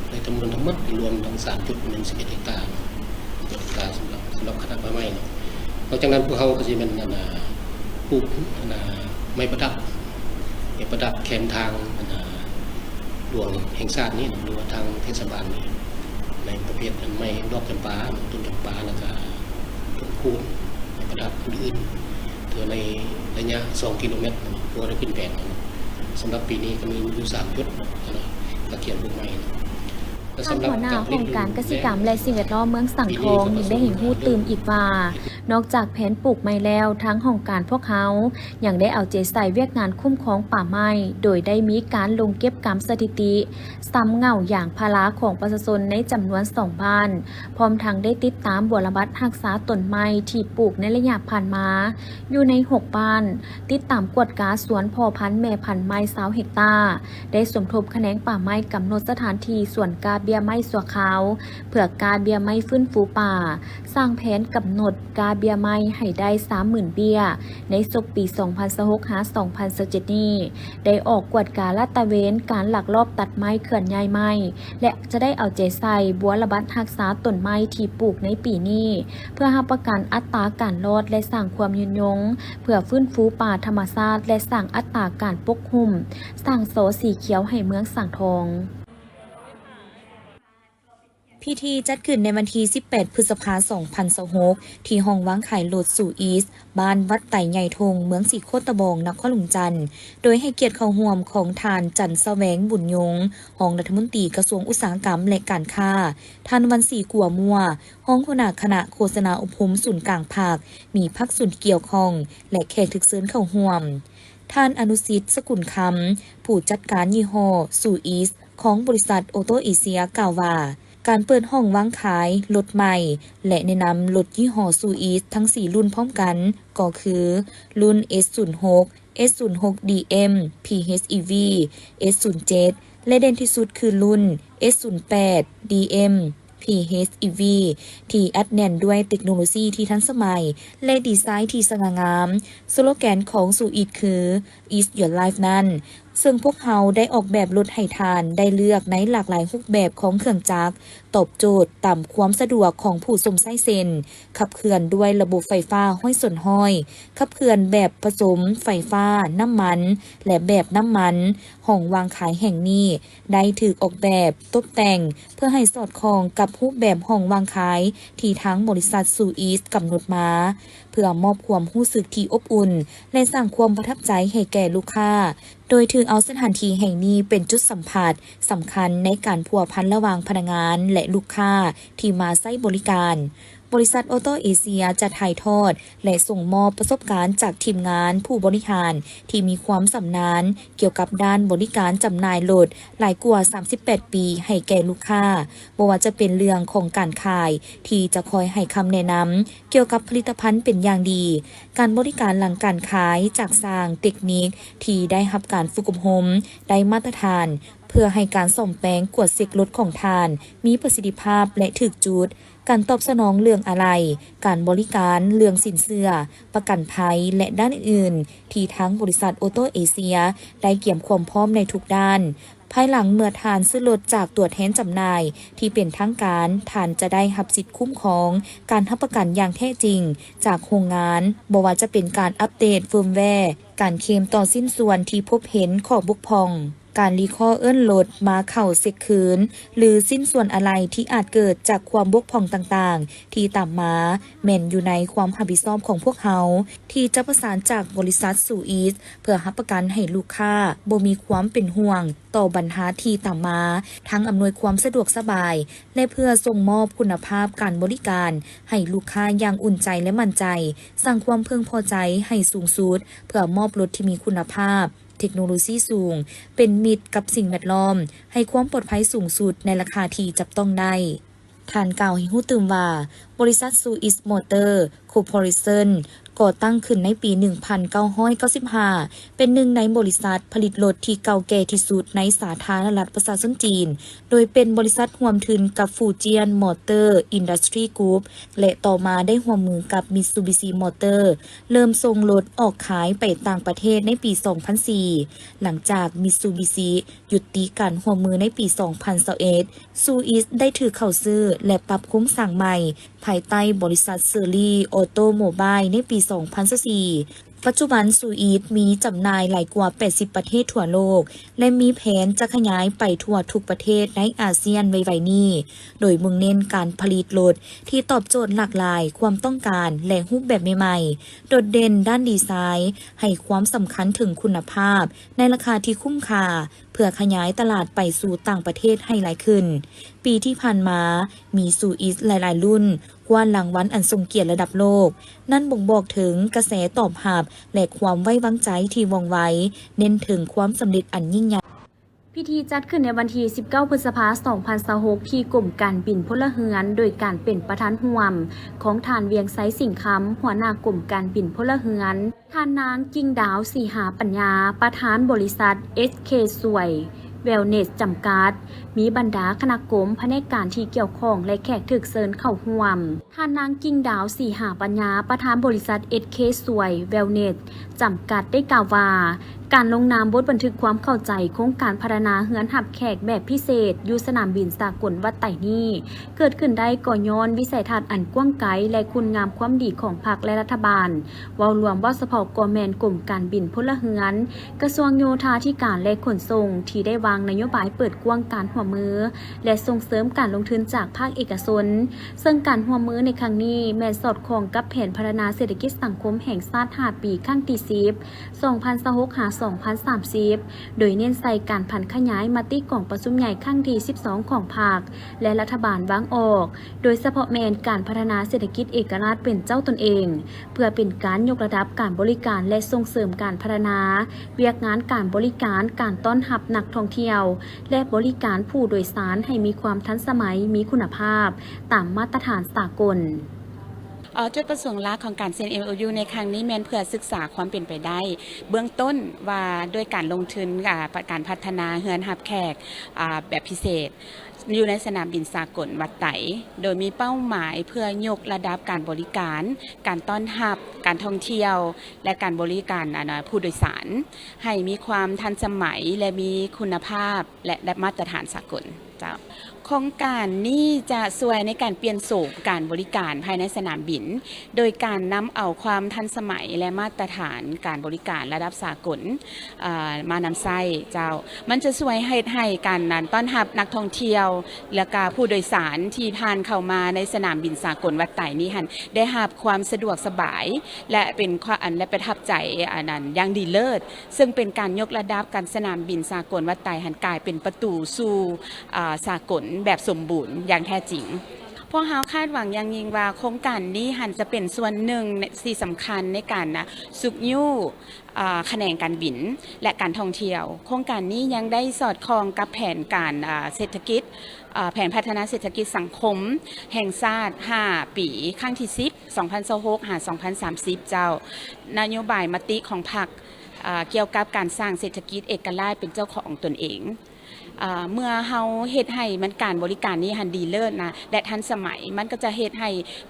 ໃນຈຳນວນທັງໝົດລວມທັງສາມຈຸດ ແມ່ນສິບເອັດເຮັກຕາເນາະ, ເຮັກຕາສຳລັບ ສຳລັບຄະນະປ່າໄມ້ເນາະ. ນອກຈາກນັ້ນພວກເຮົາກໍຊິແມ່ນ ອັນນະ ປູກ ອັນນະ ໄມ້ປະດັບ ໄມ້ປະດັບແຄມທາງ ອັນນະ ຫຼວງແຫ່ງຊາດນີ້ ຫຼືວ່າທາງເທດສະບານນີ້ ໃນປະເພດອັນໄມ້ດອກຈຳປາ, ຕົ້ນຈຳປາ ແລ້ວກະຕົ້ນຄູນ, ໄມ້ປະດັບອື່ນໆ ເທື່ອໃນໄລຍະສອງກິໂລແມັດ ເພື່ອໄດ້ຂຶ້ນແຜນ ສຳລັບປີນີ້ກໍມີຢູ່ສາມຈຸດ ກະກຽມປູກໄມ້. ທ່ານຫົວໜ້າຫ້ອງການກະສິກຳ ແລະ ສິ່ງແວດລ້ອມເມືອງສັງທອງ ຍັງໄດ້ໃຫ້ຮູ້ຕື່ມອີກວ່າ ນອກຈາກແຜນປູກໄມ້ແລ້ວ, ທາງຫ້ອງການພວກເຮົາຍັງໄດ້ເອົາໃຈໃສ່ວຽກງານຄຸ້ມຄອງປ່າໄມ້ ໂດຍໄດ້ມີການລົງເກັບກຳສະຖິຕິ ຊຳເຫງົ້າຢາງພາລາຂອງປະຊາຊົນໃນຈຳນວນສອງບ້ານ, ພ້ອມທັງໄດ້ຕິດຕາມບົວລະບັດຮັກສາຕົ້ນໄມ້ທີ່ປູກໃນໄລຍະຜ່ານມາ ຢູ່ໃນຫົກບ້ານ, ຕິດຕາມກວດກາສວນພໍ່ພັນແມ່ພັນໄມ້ຊາວເຮັກຕາ, ໄດ້ສົມທົບຂະແໜງປ່າໄມ້ກຳນົດສະຖານທີ່ສວນກ້າ ເບ້ຍໄມ້ຊົ່ວຄາວ ເພື່ອກ້າເບ້ຍໄມ້ຟື້ນຟູປ່າ, ສ້າງແຜນກຳນົດກ້າເບ້ຍໄມ້ໃຫ້ໄດ້ສາມໝື່ນເບ້ຍ ໃນສົກປີສອງພັນຊາວຫົກ ຫາ ສອງພັນຊາວເຈັດນີ້ ໄດ້ອອກກວດກາລາດຕະເວນການລັກລອບຕັດໄມ້ເຄື່ອນຍ້າຍໄມ້ ແລະ ຈະໄດ້ເອົາໃຈໃສ່ບົວລະບັດຮັກສາຕົ້ນໄມ້ທີ່ປູກໃນປີນີ້ ເພື່ອຮັບປະກັນອັດຕາການລອດ ແລະ ສ້າງຄວາມຍືນຍົງ ເພື່ອຟື້ນຟູປ່າທຳມະຊາດ ແລະ ສ້າງອັດຕາການປົກຫຸ້ມ ສ້າງສໍສີຂຽວໃຫ້ເມືອງສັງທອງ. ພິທີຈັດຂຶ້ນໃນວັນທີສິບແປດ ພຶດສະພາ ສອງພັນຊາວຫົກ ທີ່ຫ້ອງວາງຂາຍລົດຊູອີສ ບ້ານວັດໄຕໃຫຍ່ທົງ ເມືອງສີໂຄດຕະບອງ ນະຄອນຫຼວງຈັນ ໂດຍໃຫ້ກຽດເຂົ້າຮ່ວມຂອງທ່ານ ຈັນສະແຫວງ ບຸນຍົງ ຮອງລັດຖະມົນຕີກະຊວງອຸດສາຫະກຳ ແລະ ການຄ້າ, ທ່ານ ວັນສີ ກົວມົວ ຮອງຫົວໜ້າຄະນະໂຄສະນາອົບຮົມສູນກາງພັກ, ມີພາກສ່ວນທີ່ກ່ຽວຂ້ອງ ແລະ ແຂກຖືກເຊີນເຂົ້າຮ່ວມ. ທ່ານ ອະນຸສິດ ສະກຸນຄຳ ຜູ້ຈັດການຍີ່ຫໍ້ຊູອີສ ຂອງບໍລິສັດໂອໂຕເອເຊຍ ກ່າວວ່າ ການເປີດຫ້ອງວາງຂາຍລົດໃໝ່ ແລະ ແນະນຳລົດຍີ່ຫໍ້ຊູອີສທັງສີ່ລຸ້ນພ້ອມກັນ ກໍຄື ລຸ້ນ ເອສສູນຫົກ ເອສສູນຫົກດີເອັມ ພີເອັດອີວີ ເອສສູນເຈັດ ແລະ ເດັ່ນທີ່ສຸດຄືລຸ້ນ ເອສສູນແປດດີເອັມ ພີເອັດອີວີ ທີ່ອັດແໜ້ນດ້ວຍເຕັກໂນໂລຊີທີ່ທັນສະໄໝ ແລະ ດີໄຊທີ່ສະຫງ່າງາມ. ສະໂລແກນຂອງຊູອີສຄື It's Your Life ນັ້ນ ເຊິ່ງພວກເຮົາໄດ້ອອກແບບລົດໃຫ້ທ່ານໄດ້ເລືອກໃນຫຼາກຫຼາຍຮູບແບບຂອງເຄື່ອງຈັກ, ຕອບໂຈດຕາມຄວາມສະດວກຂອງຜູ້ຊົມໃຊ້ເຊັ່ນ ຂັບເຄື່ອນດ້ວຍລະບົບໄຟຟ້າຮ້ອຍສ່ວນຮ້ອຍ, ຂັບເຄື່ອນແບບປະສົມໄຟຟ້າ, ນ້ຳມັນ ແລະ ແບບນ້ຳມັນ. ຫ້ອງວາງຂາຍແຫ່ງນີ້ໄດ້ຖືກອອກແບບຕົບແຕ່ງເພື່ອໃຫ້ສອດຄ່ອງກັບຮູບແບບຫ້ອງວາງຂາຍທີ່ທາງບໍລິສັດຊູອີສກຳນົດມາ, ເພື່ອມອບຄວາມຮູ້ສຶກທີ່ອົບອຸ່ນ ແລະ ສ້າງຄວາມປະທັບໃຈໃຫ້ແກ່ລູກຄ້າ. ໂດຍຖືເອົາສະຖານທີ່ແຫ່ງນີ້ເປັນຈຸດສຳຜັດສຳຄັນໃນການພົວພັນລະຫວ່າງພະນັກງານ ແລະ ລູກຄ້າທີ່ມາໃຊ້ບໍລິການ. ບໍລິສັດໂອໂຕເອເຊຍຈະຖ່າຍທອດ ແລະ ສົ່ງມອບປະສົບການຈາກທີມງານຜູ້ບໍລິຫານທີ່ມີຄວາມຊຳນານກ່ຽວກັບດ້ານບໍລິການຈຳໜ່າຍລົດຫຼາຍກວ່າສາມສິບແປດປີໃຫ້ແກ່ລູກຄ້າ, ບໍ່ວ່າຈະເປັນເລື່ອງຂອງການຂາຍທີ່ຈະຄອຍໃຫ້ຄຳແນະນຳກ່ຽວກັບຜະລິດຕະພັນເປັນຢ່າງດີ, ການບໍລິການຫຼັງການຂາຍຈາກຊ່າງເຕັກນິກ ທີ່ໄດ້ຮັບການຝຶກອົບຮົມໄດ້ມາດຕະຖານ ເພື່ອໃຫ້ການສ້ອມແປງກວດເຊັກລົດຂອງທ່ານມີປະສິດທິພາບ ແລະ ຖືກຈຸດ, ການຕອບສະໜອງເລື່ອງອາໄຫຼ່, ການບໍລິການເລື່ອງສິນເຊື່ອ, ປະກັນໄພ ແລະ ດ້ານອື່ນໆ ທີ່ທາງບໍລິສັດໂອໂຕເອເຊຍໄດ້ກຽມຄວາມພ້ອມໃນທຸກດ້ານ. ພາຍຫຼັງເມື່ອທ່ານຊື້ລົດຈາກຕົວແທນຈຳໜ່າຍທີ່ເປັນທາງການ, ທ່ານຈະໄດ້ຮັບສິດຄຸ້ມຄອງການຮັບປະກັນຢ່າງແທ້ຈິງຈາກໂຮງງານ, ບໍ່ວ່າຈະເປັນການອັບເດດເຟີມແວ, ການເຄມຕໍ່ຊິ້ນສ່ວນທີ່ພົບເຫັນຂໍ້ບົກຜ່ອງ, ການຣີຄໍເອີ້ນລົດມາເຂົ້າເຊັກຄືນ ຫຼື ຊິ້ນສ່ວນອາໄຫຼ່ທີ່ອາດເກີດຈາກຄວາມບົກຜ່ອງຕ່າງໆທີ່ຕາມມາ, ແມ່ນຢູ່ໃນຄວາມຮັບຜິດຊອບຂອງພວກເຮົາ ທີ່ຈະປະສານຈາກບໍລິສັດຊູອີສ ເພື່ອຮັບປະກັນໃຫ້ລູກຄ້າບໍ່ມີຄວາມເປັນຫ່ວງຕໍ່ບັນຫາທີ່ຕາມມາ, ທັງອຳນວຍຄວາມສະດວກສະບາຍ ແລະ ເພື່ອສົ່ງມອບຄຸນນະພາບການບໍລິການໃຫ້ລູກຄ້າຢ່າງອຸ່ນໃຈ ແລະ ໝັ້ນໃຈ, ສ້າງຄວາມເພິ່ງພໍໃຈໃຫ້ສູງສຸດ ເພື່ອມອບລົດທີ່ມີຄຸນນະພາບ, ເທັກໂນໂລຊີສູງ, ເປັນມິດກັບສິ່ງແວດລ້ອມ, ໃຫ້ຄວາມປອດໄພສູງສຸດໃນລາຄາທີ່ຈັບຕ້ອງໄດ້. ທ່ານກ່າວໃຫ້ຮູ້ຕື່ມວ່າ, ບໍລິສັດ Suez Motor Corporation ກໍ່ຕັ້ງຂຶ້ນໃນປີໜຶ່ງພັນເກົ້າຮ້ອຍເກົ້າສິບຫ້າ ເປັນໜຶ່ງໃນບໍລິສັດຜະລິດລົດທີ່ເກົ່າແກ່ທີ່ສຸດໃນສາທາລະນະລັດປະຊາຊົນຈີນ, ໂດຍເປັນບໍລິສັດຮ່ວມທຶນກັບ Fujian Motor Industry Group ແລະ ຕໍ່ມາໄດ້ຮ່ວມມືກັບ Mitsubishi Motor ເລີ່ມສົ່ງລົດອອກຂາຍໄປຕ່າງປະເທດໃນປີສອງພັນສີ່ ຫຼັງຈາກ Mitsubishi ຍຸຕິການຮ່ວມມືໃນປີສອງພັນຊາວເອັດ, Suez ໄດ້ຖືກເຂົ້າຊື້ ແລະ ປັບໂຄງສ້າງໃໝ່ ພາຍໃຕ້ບໍລິສັດ Chery Automobile ໃນປີສອງພັນຊາວສີ່. ປັດຈຸບັນ Suez ມີຈຳໜ່າຍຫຼາຍກວ່າແປດສິບປະເທດທົ່ວໂລກ ແລະ ມີແຜນຈະຂະຫຍາຍໄປທົ່ວທຸກປະເທດໃນອາຊຽນໄວໆນີ້, ໂດຍມຸ່ງເນັ້ນການຜະລິດລົດທີ່ຕອບໂຈດຫຼາກຫຼາຍຄວາມຕ້ອງການ ແລະ ຮູບແບບໃໝ່ໆ, ໂດດເດັ່ນດ້ານດີໄຊ, ໃຫ້ຄວາມສຳຄັນເຖິງຄຸນນະພາບໃນລາຄາທີ່ຄຸ້ມຄ່າ, ເພື່ອຂະຫຍາຍຕະຫຼາດໄປສູ່ຕ່າງປະເທດໃຫ້ຫຼາຍຂຶ້ນ. ປີທີ່ຜ່ານມາ, ມີ Suez ຫຼາຍໆລຸ້ນ ກວາດລາງວັນອັນຊົງກຽດລະດັບໂລກ. ນັ້ນບົ່ງບອກເຖິງກະແສຕອບຮັບ ແລະ ຄວາມໄວ້ວາງໃຈທີ່ວ່ອງໄວ, ເນັ້ນເຖິງຄວາມສຳເລັດອັນຍິ່ງໃຫຍ່. ພິທີຈັດຂຶ້ນໃນວັນທີສິບເກົ້າ ພຶດສະພາ ສອງພັນຊາວຫົກ ທີ່ກົມການບິນພົນລະເຮືອນ, ໂດຍການເປັນປະທານຮ່ວມຂອງທ່ານ ວຽງໄຊ ສິງຄຳ ຫົວໜ້າກົມການບິນພົນລະເຮືອນ, ທ່ານນາງ ກິ່ງດາວ ສີຫາປັນຍາ ປະທານບໍລິສັດ ເອສເຄ ສວຍ Wellness ຈຳກັດ, ມີບັນດາຄະນະກົມ, ພະແນກການທີ່ກ່ຽວຂ້ອງ ແລະ ແຂກຖືກເຊີນເຂົ້າຮ່ວມ. ທ່ານນາງ ກິ່ງດາວ ສີຫາປັນຍາ, ປະທານບໍລິສັດ ເອສເຄ ສວຍ Wellness ຈຳກັດ ໄດ້ກ່າວວ່າ ການລົງນາມບົດບັນທຶກຄວາມເຂົ້າໃຈໂຄງການພັດທະນາເຮືອນຮັບແຂກແບບພິເສດຢູ່ສະໜາມບິນສາກົນວັດໄຕນີ້ ເກີດຂຶ້ນໄດ້ກໍຍ້ອນວິໄສທັດອັນກວ້າງໄກ ແລະ ຄຸນງາມຄວາມດີຂອງພັກ ແລະ ລັດຖະບານ. ເວົ້າລວມ, ເວົ້າສະເພາະກໍແມ່ນກົມການບິນພົນລະເຮືອນ, ກະຊວງໂຍທາທິການ ແລະ ຂົນສົ່ງ ທີ່ໄດ້ວາງນະໂຍບາຍເປີດກວ້າງການຮ່ວມມື ແລະ ສົ່ງເສີມການລົງທຶນຈາກພາກເອກະຊົນ, ເຊິ່ງການຮ່ວມມືໃນຄັ້ງນີ້ແມ່ນສອດຄ່ອງກັບແຜນພັດທະນາເສດຖະກິດສັງຄົມແຫ່ງຊາດຫ້າປີ ຄັ້ງທີສິບ ສອງພັນຊາວຫົກ ຫາ ສອງພັນສາມສິບ ໂດຍເນັ້ນໃສ່ການຜັນຂະຫຍາຍມະຕິກອງປະຊຸມໃຫຍ່ຄັ້ງທີສິບສອງຂອງພັກ ແລະ ລັດຖະບານວາງອອກ, ໂດຍສະເພາະແມ່ນການພັດທະນາເສດຖະກິດເອກະລາດເປັນເຈົ້າຕົນເອງ, ເພື່ອເປັນການຍົກລະດັບການບໍລິການ ແລະ ສົ່ງເສີມການພັດທະນາວຽກງານການບໍລິການ, ການຕ້ອນຮັບນັກທ່ອງທ່ຽວ ແລະ ບໍລິການຜູ້ໂດຍສານໃຫ້ມີຄວາມທັນສະໄໝ, ມີຄຸນນະພາບ, ຕາມມາດຕະຖານສາກົນ. ເອີ ຈຸດປະສົງຫຼັກຂອງການເຊັນ ເອັມໂອຢູ ໃນຄັ້ງນີ້ແມ່ນເພື່ອສຶກສາຄວາມເປັນໄປໄດ້ເບື້ອງຕົ້ນວ່າ ດ້ວຍການລົງທຶນ ອາ ການພັດທະນາເຮືອນຮັບແຂກ ອາ ແບບພິເສດ ຢູ່ໃນສະໜາມບິນສາກົນວັດໄຕ, ໂດຍມີເປົ້າໝາຍເພື່ອຍົກລະດັບການບໍລິການ, ການຕ້ອນຮັບ, ການທ່ອງທ່ຽວ ແລະ ການບໍລິການ ອັນ ຜູ້ໂດຍສານ ໃຫ້ມີຄວາມທັນສະໄໝ ແລະ ມີຄຸນນະພາບ ແລະ ໄດ້ມາດຕະຖານສາກົນ. ເຈົ້າ. ໂຄງການນີ້ຈະຊ່ວຍໃນການປ່ຽນໂສມການບໍລິການພາຍໃນສະໜາມບິນ, ໂດຍການນຳເອົາຄວາມທັນສະໄໝ ແລະ ມາດຕະຖານການບໍລິການລະດັບສາກົນ ເອີ ມານຳໃຊ້. ເຈົ້າ. ມັນຈະຊ່ວຍເຮັດໃຫ້ການ ອັນ ຕ້ອນຮັບນັກທ່ອງທ່ຽວ ແລະ ກະຜູ້ໂດຍສານທີ່ຜ່ານເຂົ້າມາໃນສະໜາມບິນສາກົນວັດໄຕນີ້ຫັ້ນ ໄດ້ຮັບຄວາມສະດວກສະບາຍ ແລະ ເປັນຄວາມ ອັນ ແລະ ປະທັບໃຈ ອັນ ອັນ ຢ່າງດີເລີດ. ເຊິ່ງເປັນການຍົກລະດັບການສະໜາມບິນສາກົນວັດໄຕຫັ້ນກາຍເປັນປະຕູສູ່ ອາ ສາກົນແບບສົມບູນຢ່າງແທ້ຈິງ. ພວກເຮົາຄາດຫວັງຢ່າງຍິ່ງວ່າໂຄງການນີ້ຫັ້ນຈະເປັນສ່ວນໜຶ່ງທີ່ສຳຄັນໃນການ ນະ ຊຸກຍູ້ ອາ ຂະແໜງການບິນ ແລະ ການທ່ອງທ່ຽວ. ໂຄງການນີ້ຍັງໄດ້ສອດຄ່ອງກັບແຜນການ ອາ ເສດຖະກິດ ອາ ແຜນພັດທະນາເສດຖະກິດສັງຄົມແຫ່ງຊາດຫ້າປີ ຄັ້ງທີສິບ ສອງພັນຊາວຫົກ ຫາ ສອງພັນສາມສິບ ເຈົ້າ. ນະໂຍບາຍມະຕິຂອງພັກ ອາ ກ່ຽວກັບການສ້າງເສດຖະກິດເອກະລາດເປັນເຈົ້າຂອງຕົນເອງ. ອາ ເມື່ອເຮົາເຮັດໃຫ້ມັນການບໍລິການນີ້ຫັ້ນດີເລີດນະ ແລະ ທັນສະໄໝ, ມັນກໍຈະເຮັດໃຫ້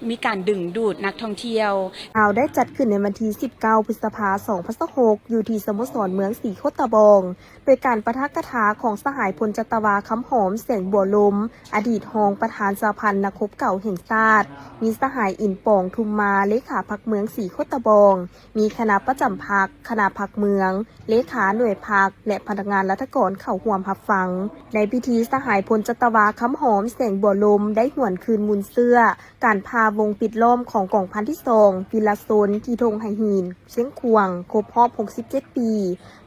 ມີການດຶງດູດນັກທ່ອງທ່ຽວ. ງານໄດ້ຈັດຂຶ້ນໃນວັນທີສິບເກົ້າ ພຶດສະພາ ສອງພັນຊາວຫົກ ຢູ່ທີ່ສະໂມສອນເມືອງສີໂຄດຕະບອງ ໂດຍການປາຖະກະຖາຂອງສະຫາຍ ພົນຈັດຕະວາ ຄຳຫອມ ແສງບົວລົມ ອະດີດຮອງປະທານສະຫະພັນນັກຮົບເກົ່າແຫ່ງຊາດ, ມີສະຫາຍ ອິນປອງ ທຸມມາ ເລຂາພັກເມືອງສີໂຄດຕະບອງ, ມີຄະນະປະຈຳພັກ, ຄະນະພັກເມືອງ, ເລຂາໜ່ວຍພັກ ແລະ ພະນັກງານລັດຖະກອນເຂົ້າຮ່ວມຮັບຟັງ. ໃນພິທີ, ສະຫາຍ ພົນຈັດຕະວາ ຄຳຫອມ ແສງບົວລົມ ໄດ້ຫວນຄືນມູນເຊື້ອການຜ່າວົງປິດລ້ອມຂອງກອງພັນທີສອງ ວິລະຊົນ ທີ່ທົ່ງໄຫຫີນ, ຊຽງຂວາງ ຄົບຮອບຫົກສິບເຈັດປີ,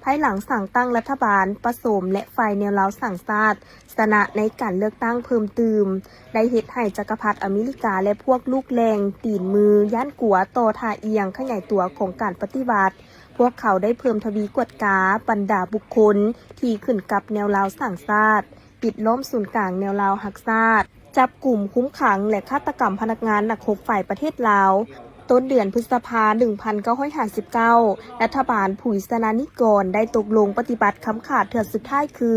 ພາຍຫຼັງສ້າງຕັ້ງລັດຖະບານປະສົມ ແລະ ຝ່າຍແນວລາວສ້າງຊາດ ຊະນະໃນການເລືອກຕັ້ງເພີ່ມຕື່ມ, ໄດ້ເຮັດໃຫ້ຈັກກະພັດອາເມລິກາ ແລະ ພວກລູກແຫຼ່ງຕີນມືຢ້ານກົວຕໍ່ທ່າອ່ຽງຂະຫຍາຍຕົວຂອງການປະຕິວັດ. ພວກເຂົາໄດ້ເພີ່ມທະວີກວດກາບັນດາບຸກຄົນທີ່ຂຶ້ນກັບແນວລາວສ້າງຊາດ, ປິດລ້ອມສູນກາງແນວລາວຮັກຊາດ, ຈັບກຸມ, ຄຸມຂັງ ແລະ ຄາດຕະກຳພະນັກງານນັກຮົບຝ່າຍປະເທດລາວ. ຕົ້ນເດືອນພຶດສະພາ ໜຶ່ງພັນເກົ້າຮ້ອຍຫ້າສິບເກົ້າ ລັດຖະບານຜຸຍສະນານິກອນໄດ້ຕົກລົງປະຕິບັດຄຳຂາດເທື່ອສຸດທ້າຍຄື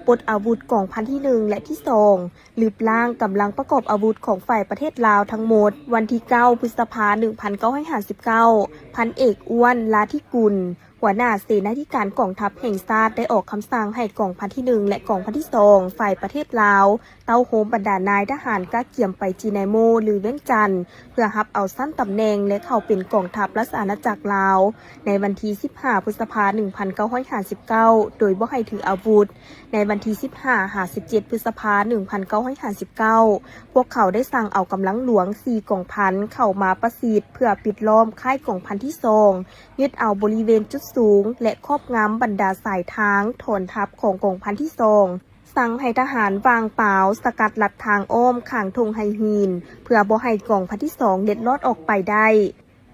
ປົດອາວຸດກອງພັນທີໜຶ່ງ ແລະ ທີສອງ, ລຶບລ້າງກຳລັງປະກອບອາວຸດຂອງຝ່າຍປະເທດລາວທັງໝົດ. ວັນທີເກົ້າ ພຶດສະພາ ໜຶ່ງພັນເກົ້າຮ້ອຍຫ້າສິບເກົ້າ ພັນເອກ ອ້ວນ ລາທິກຸນ ຫົວໜ້າເສນາທິການກອງທັບແຫ່ງຊາດ ໄດ້ອອກຄຳສັ່ງໃຫ້ກອງພັນທີໜຶ່ງ ແລະ ກອງພັນທີສອງ ຝ່າຍປະເທດລາວ ເຕົ້າໂຮມບັນດານາຍທະຫານກະກຽມໄປຈີນາໂມ ຫຼື ວຽງຈັນ ເພື່ອຮັບເອົາຊັ້ນຕຳແໜ່ງ ແລະ ເຂົ້າເປັນກອງທັບລາຊະອານາຈັກລາວ ໃນວັນທີສິບຫ້າ ພຶດສະພາ ໜຶ່ງພັນເກົ້າຮ້ອຍຫ້າສິບເກົ້າ ໂດຍບໍ່ໃຫ້ຖືອາວຸດ. ໃນວັນທີສິບຫ້າ ຫາ ສິບເຈັດ ພຶດສະພາ ໜຶ່ງພັນເກົ້າຮ້ອຍຫ້າສິບເກົ້າ ພວກເຂົາໄດ້ສັ່ງເອົາກຳລັງຫຼວງສີ່ກອງພັນເຂົ້າມາປະຊິດເພື່ອປິດລ້ອມຄ້າຍກອງພັນທີສອງ, ຍຶດເອົາບໍລິເວນຈຸດສູງ ແລະ ຄອບງຳບັນດາສາຍທາງຖອນທັບຂອງກອງພັນທີສອງ, ສັ່ງໃຫ້ທະຫານຫວ່າງປາວສະກັດລັດທາງອ້ອມຂ້າງທົ່ງໄຫຫີນ ເພື່ອບໍ່ໃຫ້ກອງພັນທີສອງເລັດລອດອອກໄປໄດ້.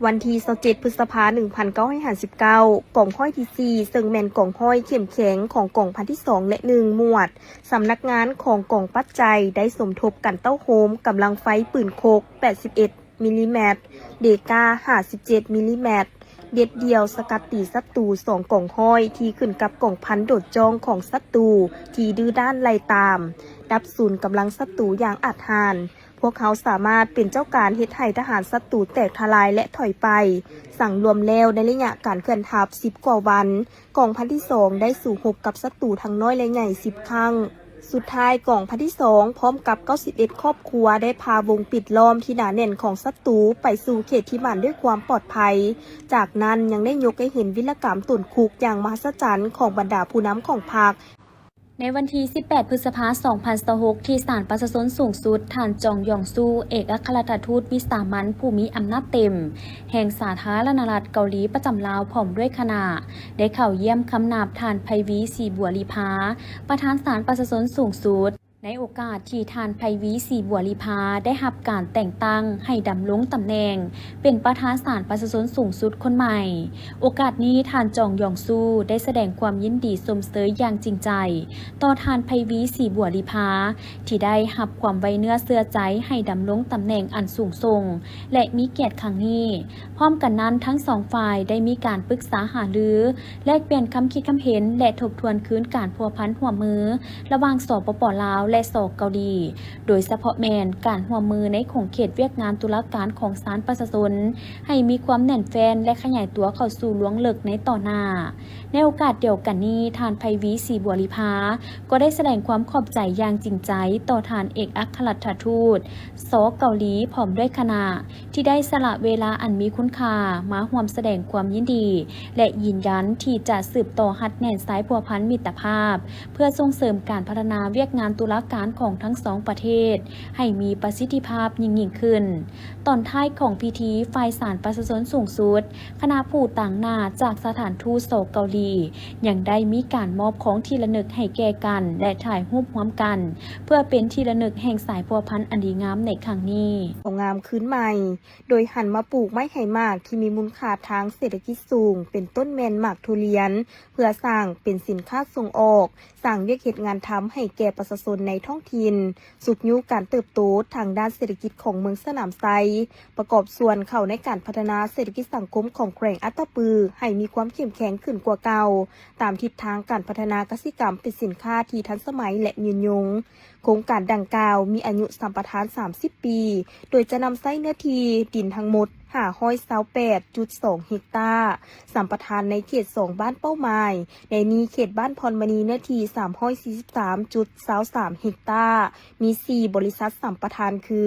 ວັນທີຊາວເຈັດ ພຶດສະພາ ໜຶ່ງພັນເກົ້າຮ້ອຍຫ້າສິບເກົ້າ ກອງຮ້ອຍທີສີ່ ເຊິ່ງແມ່ນກອງຮ້ອຍເຂັ້ມແຂງຂອງກອງພັນທີສອງ ແລະ ໜຶ່ງ ໝວດ ສຳນັກງານຂອງກອງປັດໄຈ ໄດ້ສົມທົບກັນເຕົ້າໂຮມກຳລັງໄຟປືນຄົກ ແປດສິບເອັດ ມິລລີແມັດ, ເດກາ ຫ້າສິບເຈັດ ມິລລີແມັດ, ເດັດດ່ຽວສະກັດຕີສັດຕູສອງກອງຮ້ອຍ ທີ່ຂຶ້ນກັບກອງພັນໂດດຈ້ອງຂອງສັດຕູທີ່ດື້ດ້ານໄລ່ຕາມ, ດັບສູນກຳລັງສັດຕູຢ່າງອາດຫານ. ພວກເຮົາສາມາດເປັນເຈົ້າການເຮັດໃຫ້ທະຫານສັດຕູແຕກທະລາຍ ແລະ ຖອຍໄປ. ສັງລວມແລ້ວ, ໃນໄລຍະການເຄື່ອນທັບສິບກວ່າວັນ, ກອງພັນທີສອງໄດ້ສູ້ຮົບກັບສັດຕູທັງນ້ອຍ ແລະ ໃຫຍ່ສິບຄັ້ງ. ສຸດທ້າຍ, ກອງພັນທີສອງ ພ້ອມກັບເກົ້າສິບເອັດຄອບຄົວ ໄດ້ພາວົງປິດລ້ອມທີ່ໜາແໜ້ນຂອງສັດຕູໄປສູ່ເຂດທີ່ໝັ້ນດ້ວຍຄວາມປອດໄພ. ຈາກນັ້ນຍັງໄດ້ຍົກໃຫ້ເຫັນວິລະກຳຕົນຄຸກຢ່າງມະຫັດສະຈັນຂອງບັນດາຜູ້ນຳຂອງພັກ. ໃນວັນທີສິບແປດ ພຶດສະພາ ສອງພັນຊາວຫົກ ທີ່ສານປະຊາຊົນສູງສຸດ, ທ່ານ ຈອງ ຢອງຊູ, ເອກອັກຄະລັດຖະທູດວິສາມັນຜູ້ມີອຳນາດເຕັມ ແຫ່ງສາທາລະນະລັດເກົາຫຼີປະຈຳລາວ ພ້ອມດ້ວຍຄະນະ ໄດ້ເຂົ້າຢ້ຽມຄຳນັບທ່ານ ໄພວີ ສີບົວລີພາ, ປະທານສານປະຊາຊົນສູງສຸດ. ໃນໂອກາດທີ່ທ່ານ ໄພວີ ສີບົວລີພາ ໄດ້ຮັບການແຕ່ງຕັ້ງໃຫ້ດຳລົງຕຳແໜ່ງເປັນປະທານສານປະຊາຊົນສູງສຸດຄົນໃໝ່, ໂອກາດນີ້ ທ່ານ ຈອງ ຢອງຊູ ໄດ້ສະແດງຄວາມຍິນດີຊົມເຊີຍຢ່າງຈິງໃຈຕໍ່ທ່ານ ໄພວີ ສີບົວລີພາ ທີ່ໄດ້ຮັບຄວາມໄວ້ເນື້ອເຊື່ອໃຈໃຫ້ດຳລົງຕຳແໜ່ງອັນສູງສົ່ງ ແລະ ມີກຽດຄັ້ງນີ້. ພ້ອມກັນນັ້ນ, ທັງສອງຝ່າຍໄດ້ມີການປຶກສາຫາລື, ແລກປ່ຽນຄຳຄິດຄຳເຫັນ ແລະ ທົບທວນຄືນການພົວພັນຮ່ວມມືລະຫວ່າງ ສປປ ລາວ ແລະ ສ ເກົາຫຼີ, ໂດຍສະເພາະແມ່ນການຮ່ວມມືໃນຂົງເຂດວຽກງານຕຸລາການຂອງສານປະຊາຊົນ ໃຫ້ມີຄວາມແໜ້ນແຟ້ນ ແລະ ຂະຫຍາຍຕົວເຂົ້າສູ່ລວງເລິກໃນຕໍ່ໜ້າ. ໃນໂອກາດດຽວກັນນີ້, ທ່ານ ໄພວີ ສີບົວລີພາ ກໍໄດ້ສະແດງຄວາມຂອບໃຈຢ່າງຈິງໃຈຕໍ່ທ່ານເອກອັກຄະລັດຖະທູດ ສ ເກົາຫຼີ ພ້ອມດ້ວຍຄະນະ ທີ່ໄດ້ສະຫຼະເວລາອັນມີຄຸນຄ່າມາຮ່ວມສະແດງຄວາມຍິນດີ ແລະ ຢືນຢັນທີ່ຈະສືບຕໍ່ຮັດແໜ້ນສາຍພົວພັນມິດຕະພາບ ເພື່ອສົ່ງເສີມການພັດທະນາວຽກງານຕຸລາການຂອງທັງສອງປະເທດໃຫ້ມີປະສິດທິພາບຍິ່ງໆຂຶ້ນ. ຕອນທ້າຍຂອງພິທີ, ຝ່າຍສານປະຊາຊົນສູງສຸດ, ຄະນະຜູ້ຕາງໜ້າຈາກສະຖານທູດ ສ ເກົາຫຼີ ຍັງໄດ້ມີການມອບຂອງທີ່ລະນຶກໃຫ້ແກ່ກັນ ແລະ ຖ່າຍຮູບຮ່ວມກັນ ເພື່ອເປັນທີ່ລະນຶກແຫ່ງສາຍພົວພັນອັນດີງາມໃນຄັ້ງນີ້. ເອົາງາມຄືນໃໝ່ ໂດຍຫັນມາປູກໄມ້ໃຫ້ໝາກທີ່ມີມູນຄ່າທາງເສດຖະກິດສູງ, ເປັນຕົ້ນແມ່ນໝາກທຸລຽນ, ເພື່ອສ້າງເປັນສິນຄ້າສົ່ງອອກ, ສ້າງວຽກເຮັດງານທຳໃຫ້ແກ່ປະຊາຊົນໃນທ້ອງຖິ່ນ, ຊຸກຍູ້ການເຕີບໂຕທາງດ້ານເສດຖະກິດຂອງເມືອງສະໜາມໄຊ, ປະກອບສ່ວນເຂົ້າໃນການພັດທະນາເສດຖະກິດສັງຄົມຂອງແຂວງອັດຕະປືໃຫ້ມີຄວາມເຂັ້ມແຂງຂຶ້ນກວ່າເກົ່າ, ຕາມທິດທາງການພັດທະນາກະສິກຳເປັນສິນຄ້າທີ່ທັນສະໄໝ ແລະ ຍືນຍົງ. ໂຄງການດັ່ງກ່າວມີອາຍຸສຳປະທານສາມສິບປີ, ໂດຍຈະນຳໃຊ້ເນື້ອທີ່ດິນທັງໝົດຫ້າຮ້ອຍຊາວແປດຈຸດສອງເຮັກຕາ, ສຳປະທານໃນເຂດສອງບ້ານເປົ້າໝາຍ, ໃນນີ້ເຂດບ້ານພອນມະນີເນື້ອທີ່ສາມຮ້ອຍສີ່ສິບສາມຈຸດຊາວສາມເຮັກຕາ, ມີສີ່ບໍລິສັດສຳປະທານຄື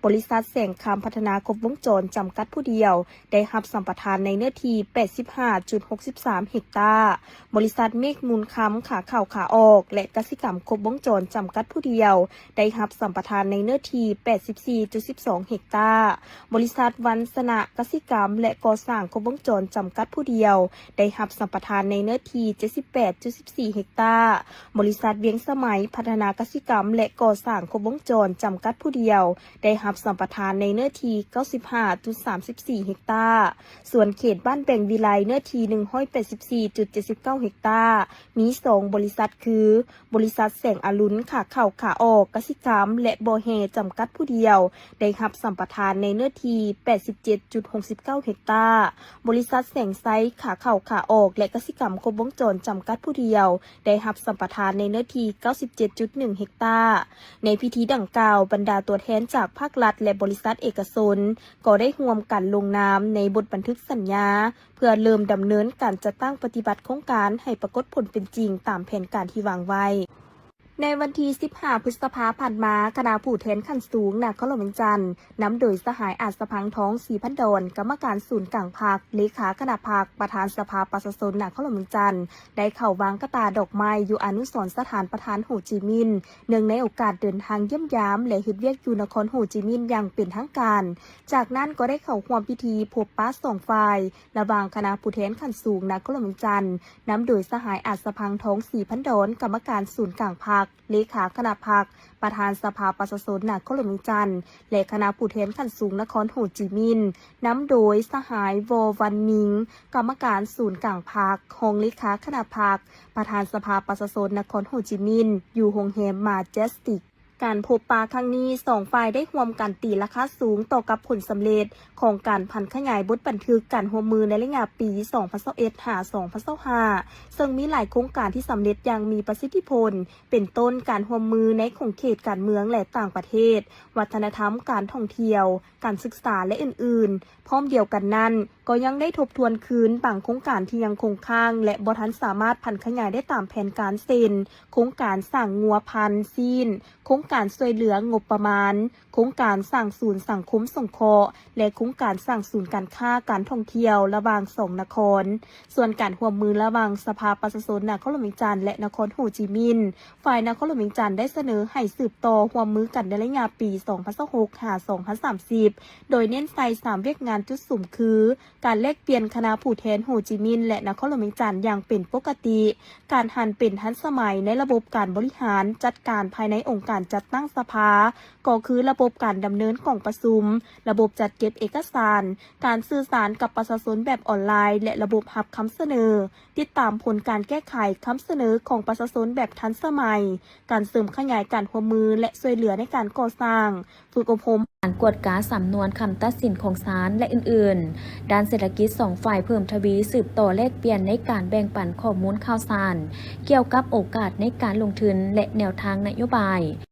ບໍລິສັດແສງຄຳພັດທະນາຄົບວົງຈອນຈຳກັດຜູ້ດຽວ ໄດ້ຮັບສຳປະທານໃນເນື້ອທີ່ແປດສິບຫ້າຈຸດຫົກສິບສາມເຮັກຕາ, ບໍລິສັດເມກມູນຄຳຂາເຂົ້າຂາອອກ ແລະ ກະສິກຳຄົບວົງຈອນຈຳກັດຜູ້ດຽວ ໄດ້ຮັບສຳປະທານໃນເນື້ອທີ່ແປດສິບສີ່ຈຸດສິບສອງເຮັກຕາ, ບໍລິສັດວັນຊະນະກະສິກຳ ແລະ ກໍ່ສ້າງຄົບວົງຈອນຈຳກັດຜູ້ດຽວ ໄດ້ຮັບສຳປະທານໃນເນື້ອທີ່ເຈັດສິບແປດຈຸດສິບສີ່ເຮັກຕາ, ບໍລິສັດວຽງສະໄໝພັດທະນາກະສິກຳ ແລະ ກໍ່ສ້າງຄົບວົງຈອນຈຳກັດຜູ້ດຽວ ໄດ້ຮັບສຳປະທານໃນເນື້ອທີ່ເກົ້າສິບຫ້າຈຸດສາມສິບສີ່ເຮັກຕາ, ສ່ວນເຂດບ້ານແບງວິໄລເນື້ອທີ່ໜຶ່ງຮ້ອຍແປດສິບສີ່ຈຸດເຈັດສິບເກົ້າເຮັກຕາ ມີສອງບໍລິສັດຄື ບໍລິສັດແສງອະລຸນຂາເຂົ້າຂາອອກກະສິກຳ ແລະ ບໍ່ແຮ່ຈຳກັດຜູ້ດຽວ ໄດ້ຮັບສຳປະທານໃນເນື້ອທີ່ແປດສິບເຈັດຈຸດຫົກສິບເກົ້າເຮັກຕາ, ບໍລິສັດແສງໄຊຂາເຂົ້າຂາອອກ ແລະ ກະສິກຳຄົບວົງຈອນຈຳກັດຜູ້ດຽວ ໄດ້ຮັບສຳປະທານໃນເນື້ອທີ່ເກົ້າສິບເຈັດຈຸດໜຶ່ງເຮັກຕາ. ໃນພິທີດັ່ງກ່າວ, ບັນດາຕົວແທນຈາກພາກລັດ ແລະ ບໍລິສັດເອກະຊົນ ກໍໄດ້ຮ່ວມກັນລົງນາມໃນບົດບັນທຶກສັນຍາ ເພື່ອເລີ່ມດຳເນີນການຈັດຕັ້ງປະຕິບັດໂຄງການໃຫ້ປາກົດຜົນເປັນຈິງຕາມແຜນການທີ່ວາງໄວ້. ໃນວັນທີສິບຫ້າ ພຶດສະພາຜ່ານມາ, ຄະນະຜູ້ແທນຂັ້ນສູງນະຄອນຫຼວງວຽງຈັນ ນຳໂດຍສະຫາຍ ອາດສະພັງທອງ ສີພັນດອນ, ກຳມະການສູນກາງພັກ, ເລຂາຄະນະພັກ, ປະທານສະພາປະຊາຊົນນະຄອນຫຼວງວຽງຈັນ ໄດ້ເຂົ້າວາງກະຕ່າດອກໄມ້ຢູ່ອະນຸສອນສະຖານປະທານໂຮຈິມິນ ເນື່ອງໃນໂອກາດເດີນທາງຢ້ຽມຢາມ ແລະ ເຮັດວຽກຢູ່ນະຄອນໂຮຈິມິນຢ່າງເປັນທາງການ. ຈາກນັ້ນກໍໄດ້ເຂົ້າຮ່ວມພິທີພົບປະສອງຝ່າຍ ລະຫວ່າງຄະນະຜູ້ແທນຂັ້ນສູງນະຄອນຫຼວງວຽງຈັນ ນຳໂດຍສະຫາຍ ອາດສະພັງທອງ ສີພັນດອນ, ກຳມະການສູນກາງພັກ, ເລຂາຄະນະພັກ, ປະທານສະພາປະຊາຊົນນະຄອນຫຼວງວຽງຈັນ ແລະ ຄະນະຜູ້ແທນຂັ້ນສູງນະຄອນໂຮຈິມິນ ນຳໂດຍສະຫາຍ ວໍ ວັນມິງ, ກຳມະການສູນກາງພັກ, ຮອງເລຂາຄະນະພັກ, ປະທານສະພາປະຊາຊົນນະຄອນໂຮຈິມິນ ຢູ່ໂຮງແຮມມາເຈສຕິກ. ການພົບປະຄັ້ງນີ້ ສອງຝ່າຍໄດ້ຮ່ວມກັນຕີລາຄາສູງຕໍ່ກັບຜົນສຳເລັດຂອງການຜັນຂະຫຍາຍບົດບັນທຶກການຮ່ວມມືໃນໄລຍະປີສອງພັນຊາວເອັດຫາສອງພັນຊາວຫ້າ ເຊິ່ງມີຫຼາຍໂຄງການທີ່ສຳເລັດຢ່າງມີປະສິດທິຜົນ ເປັນຕົ້ນການຮ່ວມມືໃນຂົງເຂດການເມືອງ ແລະ ຕ່າງປະເທດ, ວັດທະນະທຳ, ການທ່ອງທ່ຽວ, ການສຶກສາ ແລະ ອື່ນໆ. ພ້ອມດຽວກັນນັ້ນ, ກໍຍັງໄດ້ທົບທວນຄືນບາງໂຄງການທີ່ຍັງຄົງຄ້າງ ແລະ ບໍ່ທັນສາມາດຜັນຂະຫຍາຍໄດ້ຕາມແຜນການ ເຊັ່ນ ໂຄງການສ້າງງົວພັນຊີ້ນ, ໂຄງການຊ່ວຍເຫຼືອງົບປະມານ, ໂຄງການສ້າງສູນສັງຄົມສົງເຄາະ ແລະ ໂຄງການສ້າງສູນການຄ້າການທ່ອງທ່ຽວລະຫວ່າງສອງນະຄອນ. ສ່ວນການຮ່ວມມືລະຫວ່າງສະພາປະຊາຊົນນະຄອນຫຼວງວຽງຈັນ ແລະ ນະຄອນໂຮຈິມິນ ຝ່າຍນະຄອນຫຼວງວຽງຈັນໄດ້ສະເໜີໃຫ້ສືບຕໍ່ຮ່ວມມືກັນໃນໄລຍະປີສອງພັນຊາວຫົກຫາສອງພັນສາມສິບ ໂດຍເນັ້ນໃສ່ສາມວຽກງານຈຸດສຸມຄື ການແລກປ່ຽນຄະນະຜູ້ແທນໂຮຈິມິນ ແລະ ນະຄອນຫຼວງວຽງຈັນຢ່າງເປັນປົກກະຕິ, ການຫັນເປັນທັນສະໄໝໃນລະບົບການບໍລິຫານຈັດການພາຍໃນອົງການຈັດຕັ້ງສະພາ, ກໍຄືລະບົບການດຳເນີນກອງປະຊຸມ, ລະບົບຈັດເກັບເອກະສານ, ການສື່ສານກັບປະຊາຊົນແບບອອນລາຍ ແລະ ລະບົບຮັບຄຳສະເໜີ, ຕິດຕາມຜົນການແກ້ໄຂຄຳສະເໜີຂອງປະຊາຊົນແບບທັນສະໄໝ, ການເສີມຂະຫຍາຍການຮ່ວມມື ແລະ ຊ່ວຍເຫຼືອໃນການກໍ່ສ້າງ, ຝຶກອົບຮົມ, ການກວດກາສຳນວນຄຳຕັດສິນຂອງສານ ແລະ ອື່ນໆ. ດ້ານເສດຖະກິດ, ສອງຝ່າຍເພີ່ມທະວີສືບຕໍ່ແລກປ່ຽນໃນການແບ່ງປັນຂໍ້ມູນຂ່າວສານ ກ່ຽວກັບໂອກາດໃນການລົງທຶນ ແລະ ແນວທາງນະໂຍບາຍ.